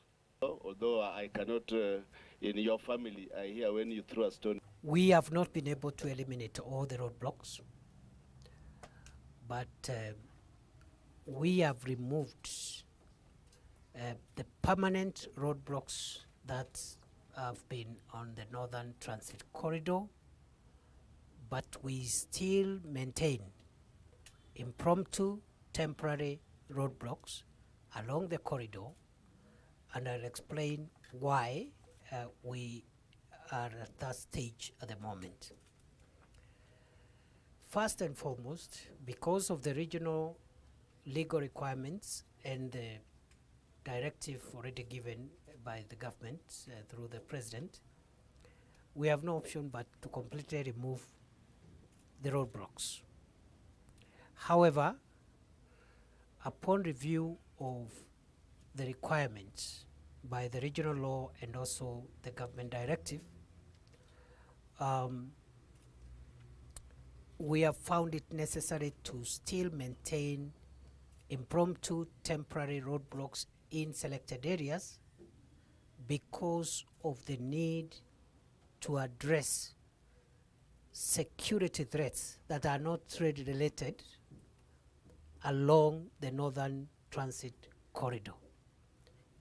Although I cannot, uh, in your family, I hear when you throw a stone. We have not been able to eliminate all the roadblocks, but, uh, we have removed, uh, the permanent roadblocks that have been on the Northern Transit Corridor, but we still maintain impromptu temporary roadblocks along the corridor, and I'll explain why, uh, we are at that stage at the moment. First and foremost, because of the regional legal requirements and the directive already given by the government, uh, through the president, we have no option but to completely remove the roadblocks. However, upon review of the requirements by the regional law and also the government directive, um, we have found it necessary to still maintain impromptu temporary roadblocks in selected areas because of the need to address security threats that are not trade related along the Northern Transit Corridor.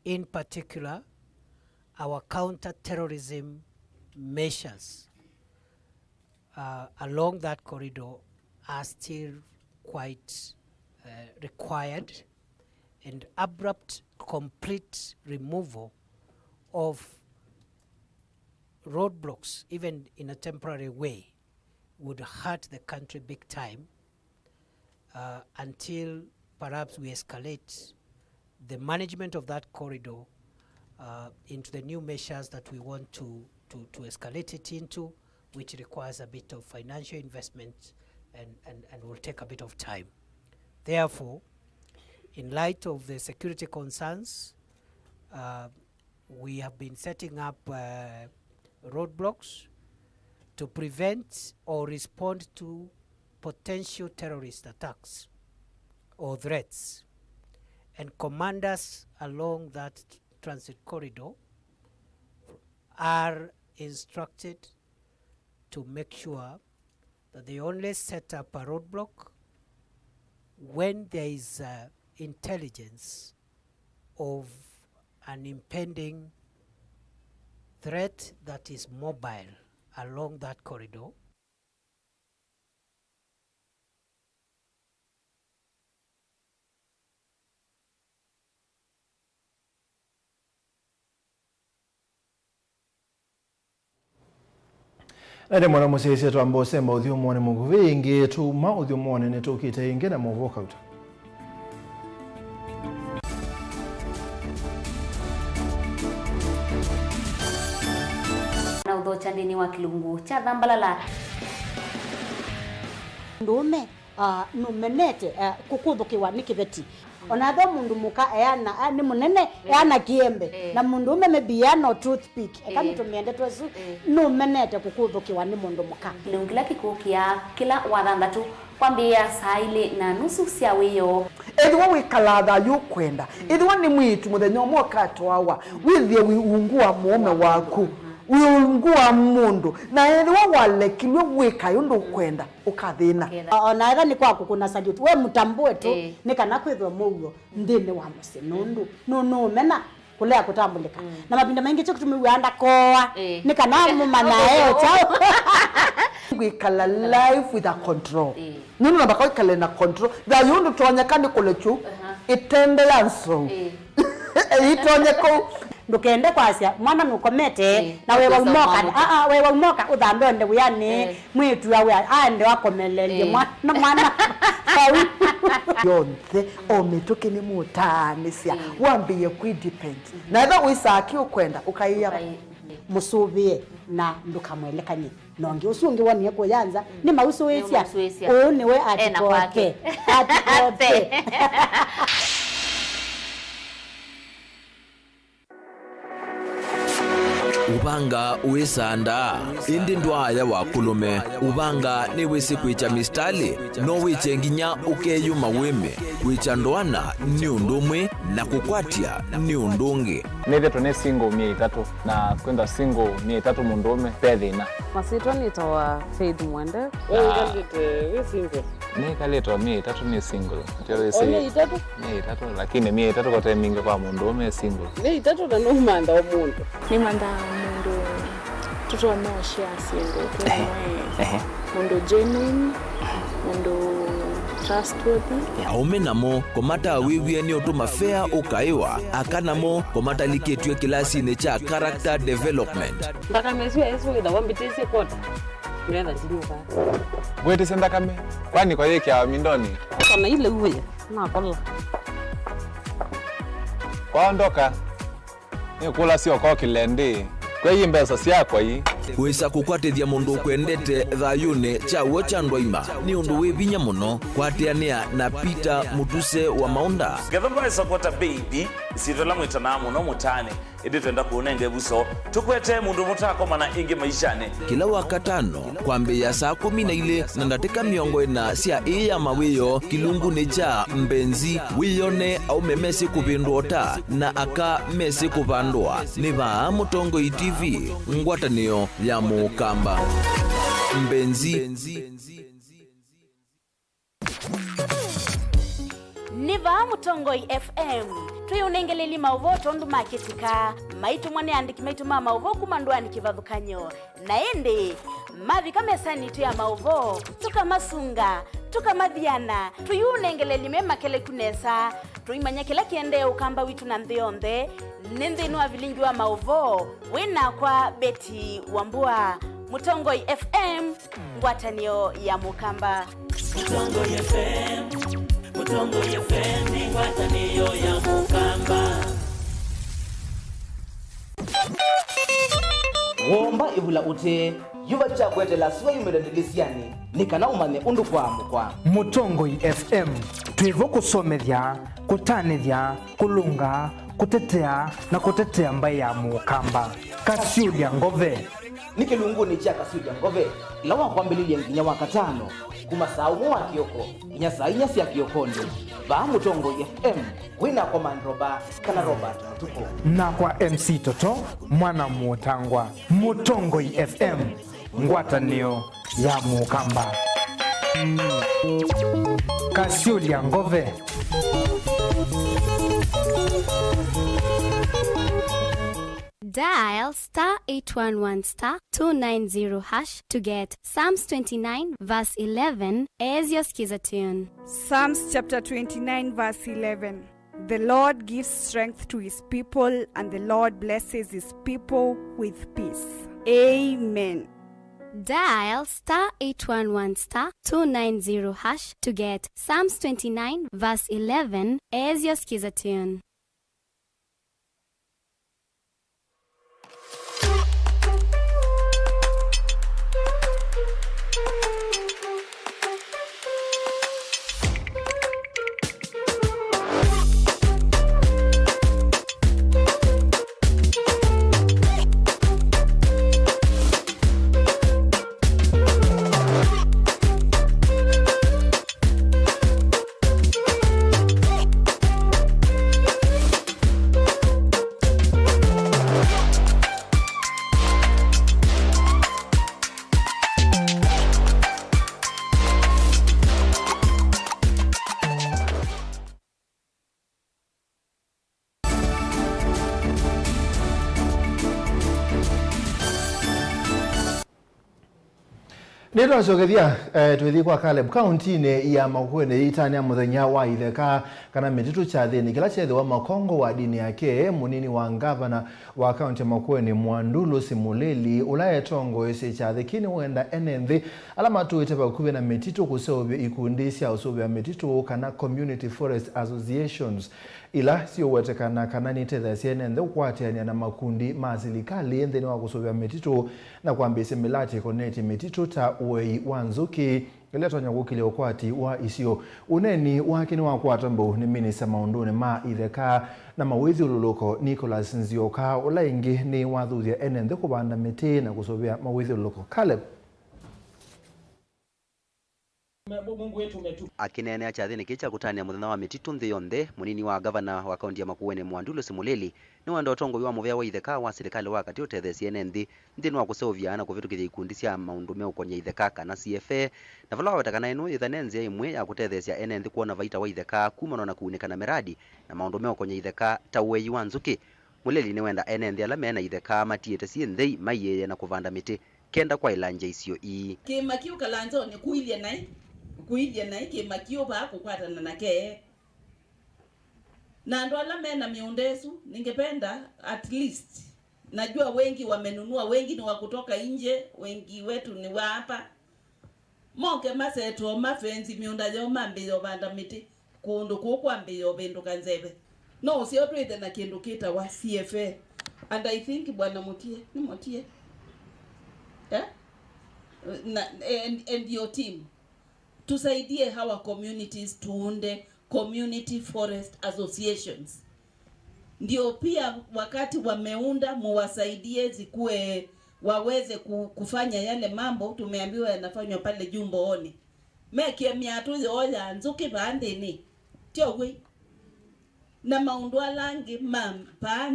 In particular, our counter-terrorism measures, uh, along that corridor are still quite, uh, required, and abrupt, complete removal of roadblocks, even in a temporary way, would hurt the country big time, uh, until perhaps we escalate the management of that corridor, uh, into the new measures that we want to, to, to escalate it into, which requires a bit of financial investment and, and, and will take a bit of time. Therefore, in light of the security concerns, uh, we have been setting up, uh, roadblocks to prevent or respond to potential terrorist attacks or threats. And commanders along that transit corridor are instructed to make sure that they only set up a roadblock when there is, uh, intelligence of an impending threat that is mobile along that corridor. Na ĩndĩ mwana mũsyaĩĩsya twamba ũsemba ũthyũmũonĩ mũkuvĩ ĩngĩ, tuma ũthyũmũonĩ nĩtũkĩte ĩngĩ na maũvoo kauta. Na ũthokya nthĩnĩ wa kĩlungu kya Thambalala. Ndũũme, ah, nũmenete, ah, kũkũthũkĩwa nĩ kĩveti. Ona ethĩwa mũndũ mũka eana, a, nĩ mũnene, eana kĩembe, na mũndũ ũme maybe eana o toothpick, eka nĩtũmĩe ndeto ĩsu, nũmenete kũkũthũkĩwa nĩ mũndũ mũka. Kĩlungu kĩla kĩkũkĩa kĩla wathanthatũ kwambĩĩa saa ilĩ na nusu sya wĩoo. Ethĩwa wĩkalaa thayũ ũkwenda, ethĩwa nĩ mwĩĩtu mũthenya ũmwe ũkatwawa, wĩthĩe wĩ ungu wa mũũme waku, wĩ ungu wa mũndũ, na ethĩwa walekilw'e wĩkae ũndũ ũkwenda, ũkathĩna. O na ethĩwa nĩ kwa kũkũna salute, we mũtambũe tu, nĩ kana kwĩthwe mũuo nthĩnĩ wa mũsyĩ, nũndũ nũ-, nũũmena kũlea kũtambũlĩka. Na mavinda maingĩ kyo kĩtumi wĩaa ndakoa, nĩ kana mũmanya eo kyaũ. Kwĩkala life with a control. Nũndũ namba kwĩkale na control. Thayũ ndũtonyeka nĩ kũlekyu ĩtende ya nsou. Ĩitonye kũu. Ndũkende kwasya mwana nũkomete, na we waumoka, aa, we waumoka ũthambe onde wĩanĩ, mwĩĩtu awe aende akomelelye mwana, mwana vau. Yonthe, o mĩtũkĩ nĩ mũtaanĩsya, wambĩĩe kwĩ depend. Na ethĩwa wĩsaa kĩ ũkwenda, ũkaĩa mũsũvĩe na ndũkamwelekany'e. Na ũngĩ ũsu ũngĩ wonie kũya nza, nĩ mausũĩsya. Nĩ mausũĩsya. Ũũ nĩwe atikote. Atikote. Ũvanga wĩsandaa, ĩndĩ ndwaaya wa kũlũme. Ũvanga nĩwĩsĩ kwĩkya mistalĩ, no wĩkye nginya ũkeyũma wĩme. Kwĩkya ndoana nĩ ũndũ ũmwe, na kũkwatya nĩ ũndũ ũngĩ. Nĩthĩtwe nĩ single myei ĩtatũ, na kwĩthwa single myei ĩtatũ mũndũũme, ve thĩna. Masyĩtwa nĩtawa Faith Mwende. We wĩkalĩte wĩ single? Nĩkalĩte o myei ĩtatũ nĩ single. Nĩkyo wĩsĩ. O myei ĩtatũ? Myei ĩtatũ, lakini myei ĩtatũ kote mingĩ kwa mũndũũme e single. Myei ĩtatũ na nũmantha o mũndũ. Nĩmanthaa mũndũ tũtonya ũshare syĩndũ twĩ. Ehe. Mũndũ genuine, mũndũ trustworthy. Aũme namo kũmatawĩw'e nĩ ũtũma fea ũkaĩwa, aka namo kũmatalikĩtw'e kĩlasinĩ kya character development. Nthakame ĩsu ya Yesũ ĩthawa mbĩtĩsye kota. Ndetha ndinyuka. Wĩtĩsye nthakame, kwani kwa yĩkĩawa mindoni? Kana ile uwe, nakola. Kwaondoka. Nĩkũlasya ũkokĩle kyaũ? Kwĩ mbesa syakwa ii. Wĩsa kũkwatĩthya mũndũ ũkwendete thayũnĩ kya w'o kya ndwaima nĩ ũndũ wĩ vinya mũno. Kwatĩanĩa na Peter Mũtuse wa Maũnda. Ngetha mbaĩsa kwota baby, ĩsyĩtwa ĩla mwĩtanaa mũno mũtaanĩ, ĩndĩ twenda kũũnenga ĩvuso, tũkwete mũndũ mũtaakomana ĩngĩ maishanĩ. Kĩla Wakatano, kwambĩĩa saa kũmi na ilĩ na ndatĩka mĩongo ĩna sya ĩĩ ya mawĩoo kĩlungunĩ kya Mbenzi, wĩyone aũme mesĩ kũvĩndũa ũta na aka mesĩ kũvandũa. Nĩ vaa Mũtongoi T V, ngwatanĩo ya Mũkamba. Mbenzi. Nĩ vaa Mũtongoi F M, twĩũnengelelye maũvoo tondũ makĩtĩka, maitũmwa nĩ andĩki maitũ ma maũvoo kuma ndũanĩ kĩvathũkany'o. Na ĩndĩ, mavika mesanĩ itũ ya maũvoo, tũkamasunga, tũkamathiana, tũyũnengelelye me makeleku nesa, tũimanya kĩla kĩendee Ũkamba witũ na nthĩ yonthe, nĩ nthĩnĩ wa vilingi wa maũvoo, wĩ nakwa Betty Wambua, Mũtongoi F M. Ngwatanĩo ya Mũkamba. Mũtongoi F M, Mũtongoi F M nĩ ngwatanĩo ya Mũkamba. Womba ĩvula ũtee, yuva kya kweteela sua yumĩle ndĩlĩsyanĩ, nĩ kana ũmanye ũndũ kwaamũkwa. Mũtongoi F M, twĩ vo kũsomethya, kũtanĩthya, kũlũnga, kũtetea, na kũtetea mbaĩ ya Mũkamba. Kasyũlya Ngove. Nĩ kĩlungunĩ kya Kasyũlya Ngove, ĩla wakwambĩlĩlye nginya Wakatano, kuma saa ũmwe wa kĩoko nginya saa inya sya kĩokonĩ, vaa Mũtongoi F M, wĩ nakwa Mandroba kana Robert Mũtukũ. Nakwa M C Toto, mwana Mũtangwa. Mũtongoi F M, ngwatanĩo ya Mũkamba. Kasyũlya Ngove. Dial star eight one one star two nine zero hash to get Psalms twenty-nine verse eleven as your skiza tune. Psalms chapter twenty-nine verse eleven. The Lord gives strength to his people, and the Lord blesses his people with peace. Amen. Dial star eight one one star two nine zero hash to get Psalms twenty-nine verse eleven as your skiza tune. Nĩtwacokethya, eh, twĩthi kwa Caleb. Kauntinĩ ya Makueni yĩitania mũthenya wa itheka kana mĩtitũ kyathĩnĩ kĩla kyethĩwa Makongo wa ndini yake, mũnini wa ngavana wa kaunti ya Makueni, Mwandu Lucy Mulili, ũla etongoesye kyathĩ kĩĩ, nĩwenda ene nthĩ ala matũĩte vakuvĩ na mĩtitũ kũseũvya ikundi sya ũsũvĩa mĩtitũ kana community forest associations, ila siũwetekana kana nitetheesya ene nthĩ kũkwatĩanĩa na makundi ma silikalĩ nthĩnĩ wa kũsũvĩa mĩtitũ na kwambĩĩsya mĩlatĩ ĩkonetye mĩtitũ ta ũei wa nzũkĩ, ĩla ĩtonya kũkĩlya ũkwati wa isio. Ũneeni wake nĩwakwata mbau nĩ minista maũndũnĩ ma itheka na mawĩthyũlũlũko, Nicholas Nzioka, ũla ĩngĩ nĩwathuthya ene nthĩ kũvanda mĩtĩ na kũsũvĩa mawĩthyũlũlũko. Caleb. Akĩneenea kyathĩnĩ kĩĩ kya kũtanĩa mũthenya wa mĩtitũ nthĩ yonthe, mũnini wa ngavana wa kaunti ya Makueni, Mwandu Lucy Mulili, nĩwenda ũtongoi wa mũvea wa itheka wa silikalĩ wa katĩ ũtetheesye ene nthĩ nthĩnĩ wa kũseũvya na kũvĩtũkĩthya ikundi sya maũndũ meũkony'a itheka kana C F A, na vala wawetekana ĩno yĩthane nzĩa ĩmwe ya kũtetheesya ene nthĩ kwona vaita wa itheka kumana na kũunĩka na mĩradi na maũndũ meũkony'a itheka ta ũei wa nzũkĩ. Mulili nĩwenda ene nthĩ ala me na itheka matiĩte syĩ nthei maiĩe na kũvanda mĩtĩ kenda kwaĩlangya isio ii. Kĩĩma kĩu Kalanzonĩ kũilye naĩ, kũilye naĩ kĩĩma kĩu vaa kũkwatana na kee. Na andũ ala me na mĩũnda ĩsu, ningependa at least, najua wengi wamenunua, wengi ni wa kutoka nje, wengi wetu ni wa hapa. Moke masettle mafenzi mĩũnda yoo, mambĩĩe ũvanda mĩtĩ kũndũ kũu kwambĩĩe ũvĩndũka nzeve. No ũseo twĩthe na kĩndũ kĩtawa C F A. And I think Bwana Mutie, ni Mutie? Eh? Na, and, and your team. Tusaidie hawa communities tuunde community forest associations. Ndio pia wakati wameunda, muwasaidie zikuwe, waweze ku-, kufanya yale mambo tumeambiwa yanafanywa pale juu Mbooni. Mekie mĩatũ yoo ya nzũkĩ vaa nthĩnĩ. Tyo wĩ. Na maũndũ ala angĩ ma vaa,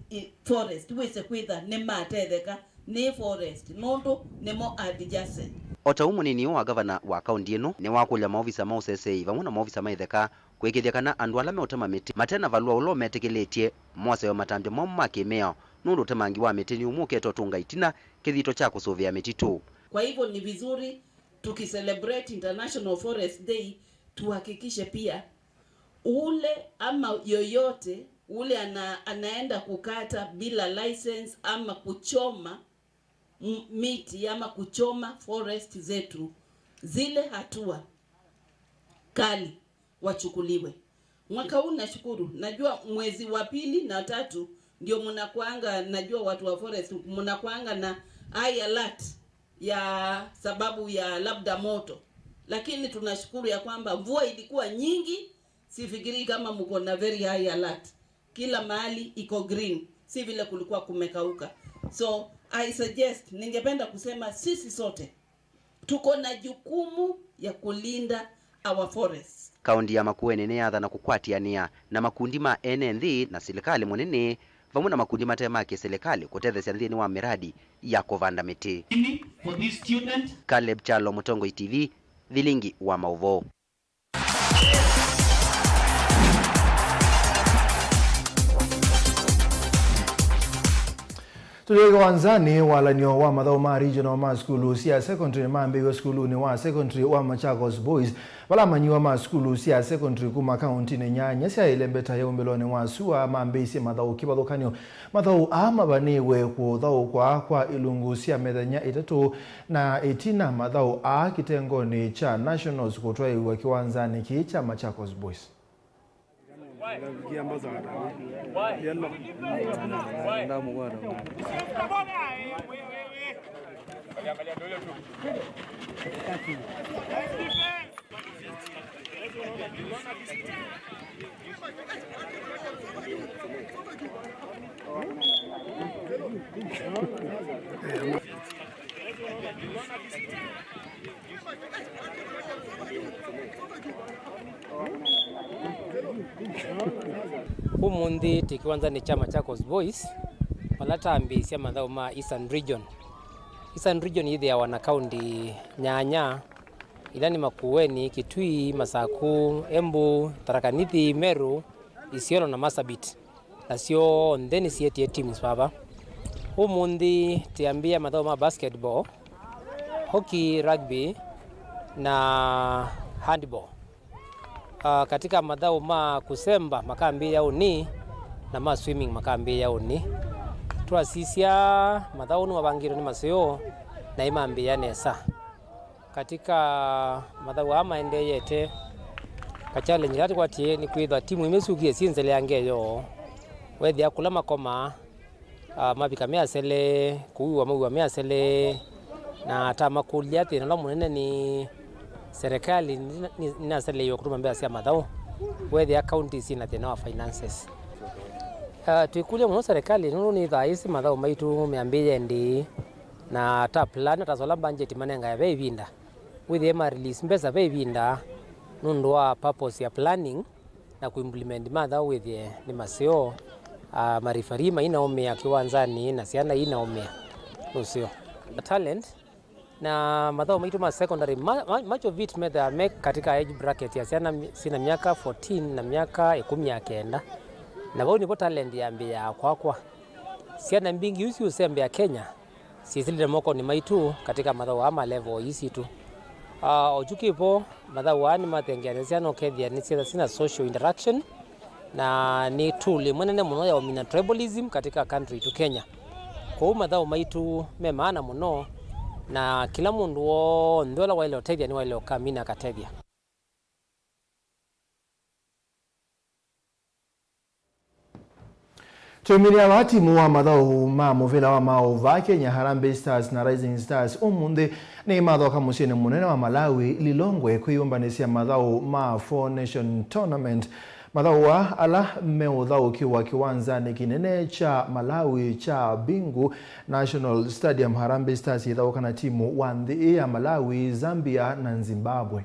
i, forest, wĩse kwĩtha nĩmatetheka nĩ forest, nũndũ nĩmo adjacent. O ta ũu mũnini wa ngavana wa kaunti ĩno nĩwakũlya maovisa ma ũseseei vamwe na maovisa ma itheka kũĩkĩĩthya kana andũ ala meũtema mĩtĩ mate na valũa ũla ũmetĩkĩlĩtye mosewe matambya momũ ma kĩmĩao, nũndũ ũtemangi wa mĩtĩ nĩũmũkĩte ũtũnga ĩtina kĩthito kya kũsũvĩa mĩtitũ. Kwa hivyo ni vizuri tukicelebrate International Forest Day, tuhakikishe pia ule ama yoyote ule ana-, anaenda kukata bila license ama kuchoma m-, miti ama kuchoma forest zetu, zile hatua kali wachukuliwe. Mwaka huu nashukuru, najua mwezi wa pili na tatu ndio mnakuanga, najua watu wa forest mnakuanga na high alert ya sababu ya labda moto, lakini tunashukuru ya kwamba mvua ilikuwa nyingi, sifikiri kama mko na very high alert. Kila mahali iko green, si vile kulikuwa kumekauka. So I suggest, ningependa kusema sisi sote tuko na jukumu ya kulinda our forests. Kaunti ya Makueni nĩyathana kũkwatĩanĩa na makundi ma ene nthĩ na silikalĩ mũnene, vamwe na makundi mate ma kĩsilikalĩ kũtetheesya nthĩnĩ wa mĩradi ya kũvanda mĩtĩ. For this student. Caleb Kyalo, Mũtongoi T V, Vilingi wa Maũvoo. Tũtw'ĩke wanzanĩ, walan'yo wa mathaũ ma regional ma sukulu sya secondary nĩmambĩĩw'e sukulunĩ wa secondary wa Machakos Boys, vala amanyĩw'a ma sukulu sya secondary kuma kauntinĩ nyanya sya ĩlembeta ya ũmbĩlonĩ wa sua mambĩĩsye mathaũ kĩvathũkany'o. Mathaũ aa mavanĩĩwe kũthaũkwa kwa ilungu sya mĩthenya ĩtatũ, na ĩtina mathaũ aa kĩtengonĩ kya Nationals kũtwaĩw'a kĩwanzanĩ kĩĩ kya Machakos Boys. Ũmũnthĩ twĩ kĩwanzanĩ kya Machakos Boys, vala tambĩĩsya mathaũ ma Eastern Region. Eastern Region yĩthĩawa na kaunti nyanya, ila nĩ Makueni, Kitui, Masaku, Embu, Tharaka Nithi, Meru, Isiolo na Marsabit. Na syonthe nĩsyetie teams vava. Ũmũnthĩ twĩambĩĩa mathaũ ma basketball, Hockey, rugby, na handball. Ah, katika mathaũ ma kũsemba makambĩĩa ũnĩ, na ma swimming makambĩĩa ũnĩ. Twasisya mathaũ nĩmavangĩtwe nĩ maseo na ĩmambĩĩa nesa. Katika mathaũ aa maendeeyete, ka challenge ĩla tũkwatie nĩ kwĩthwa timu imwe syũkie syĩ nzeleange yoo. Wethĩa kũla makomaa, ah, mavika me asele, kũua mauwa me asele, na tamakũlya thĩna ũla mũnene nĩ serikali nĩ- nĩ- nĩnaseleeiwe kũtũma mbesa sya mathaũ, wethĩa county syĩna thĩna wa finances. Ah, twĩkũlya mũno serikali nũndũ nĩthaa ĩsĩ mathaũ maitũ meambĩĩe ndĩĩ, na ta plan, ta sola budget manengae ve ĩvinda, wĩthĩe ma release mbesa ve ĩvinda nũndũ wa purpose ya planning na kũimplement mathaũ wĩthĩe nĩ maseo, ah, marifari mainaũmĩa kĩwanzanĩ na syana inaũmĩa nũseo. Talent na mathaũ maitũ ma secondary, ma- ma- much of it methĩawa me katika age bracket ya syana mi- syĩna myaka fourteen na myaka ĩkũmi na kenda, na vau nĩvo talent yambĩĩaa kwakwa. Syana mbingĩ isu siũsembea Kenya syĩsĩlĩte mokonĩ maitũ katika mathaũ aa ma level ii sitũ. Ah, o kyu kĩvo, mathaũ aa nĩmathengeanĩsya na ũkethĩa nĩsyĩtha syĩna social interaction, na nĩ tool ĩmwe nene mũno ya ũmina tribalism katika country itũ Kenya. Kwoou mathaũ maitũ me maana mũno, na kĩla mũndũ w'onthe ũla waĩle ũtethya nĩwaĩle ũkamina akatethya. Tũimĩlya vaa timu wa mathaũ ma mũvĩla wa maũũ vaa Kenya, Harambee Stars na Rising Stars, ũmũnthĩ nĩmathoka mũsyĩnĩ mũnene wa Malawi, Lilongwe, kwĩyũmbanĩsya mathaũ ma Four Nation Tournament. Mathaũ aa ala meũthaũkĩwa kĩwanzanĩ kĩnene kya Malawi kya Bingu National Stadium, Harambee Stars yĩthaũka na timu wa nthĩ ĩĩ ya Malawi, Zambia na Zimbabwe.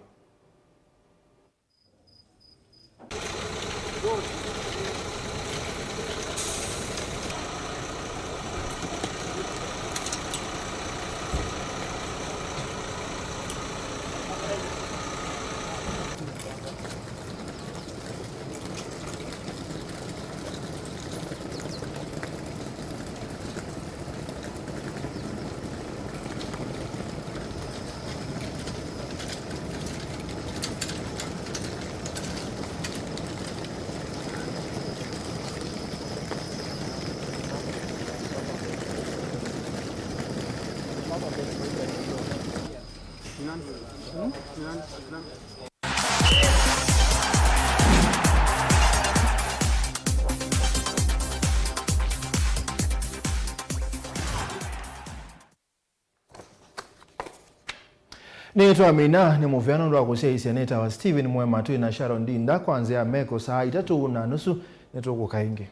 Nĩtwamina nĩ mũvea nũndũ wa kũsyaĩĩsya. Nĩtawa Stephen Mwema, twĩ na Sharon Ndinda kwa nzĩa ya meko saa itatũ na nusu. Nĩtũkũka ĩngĩ.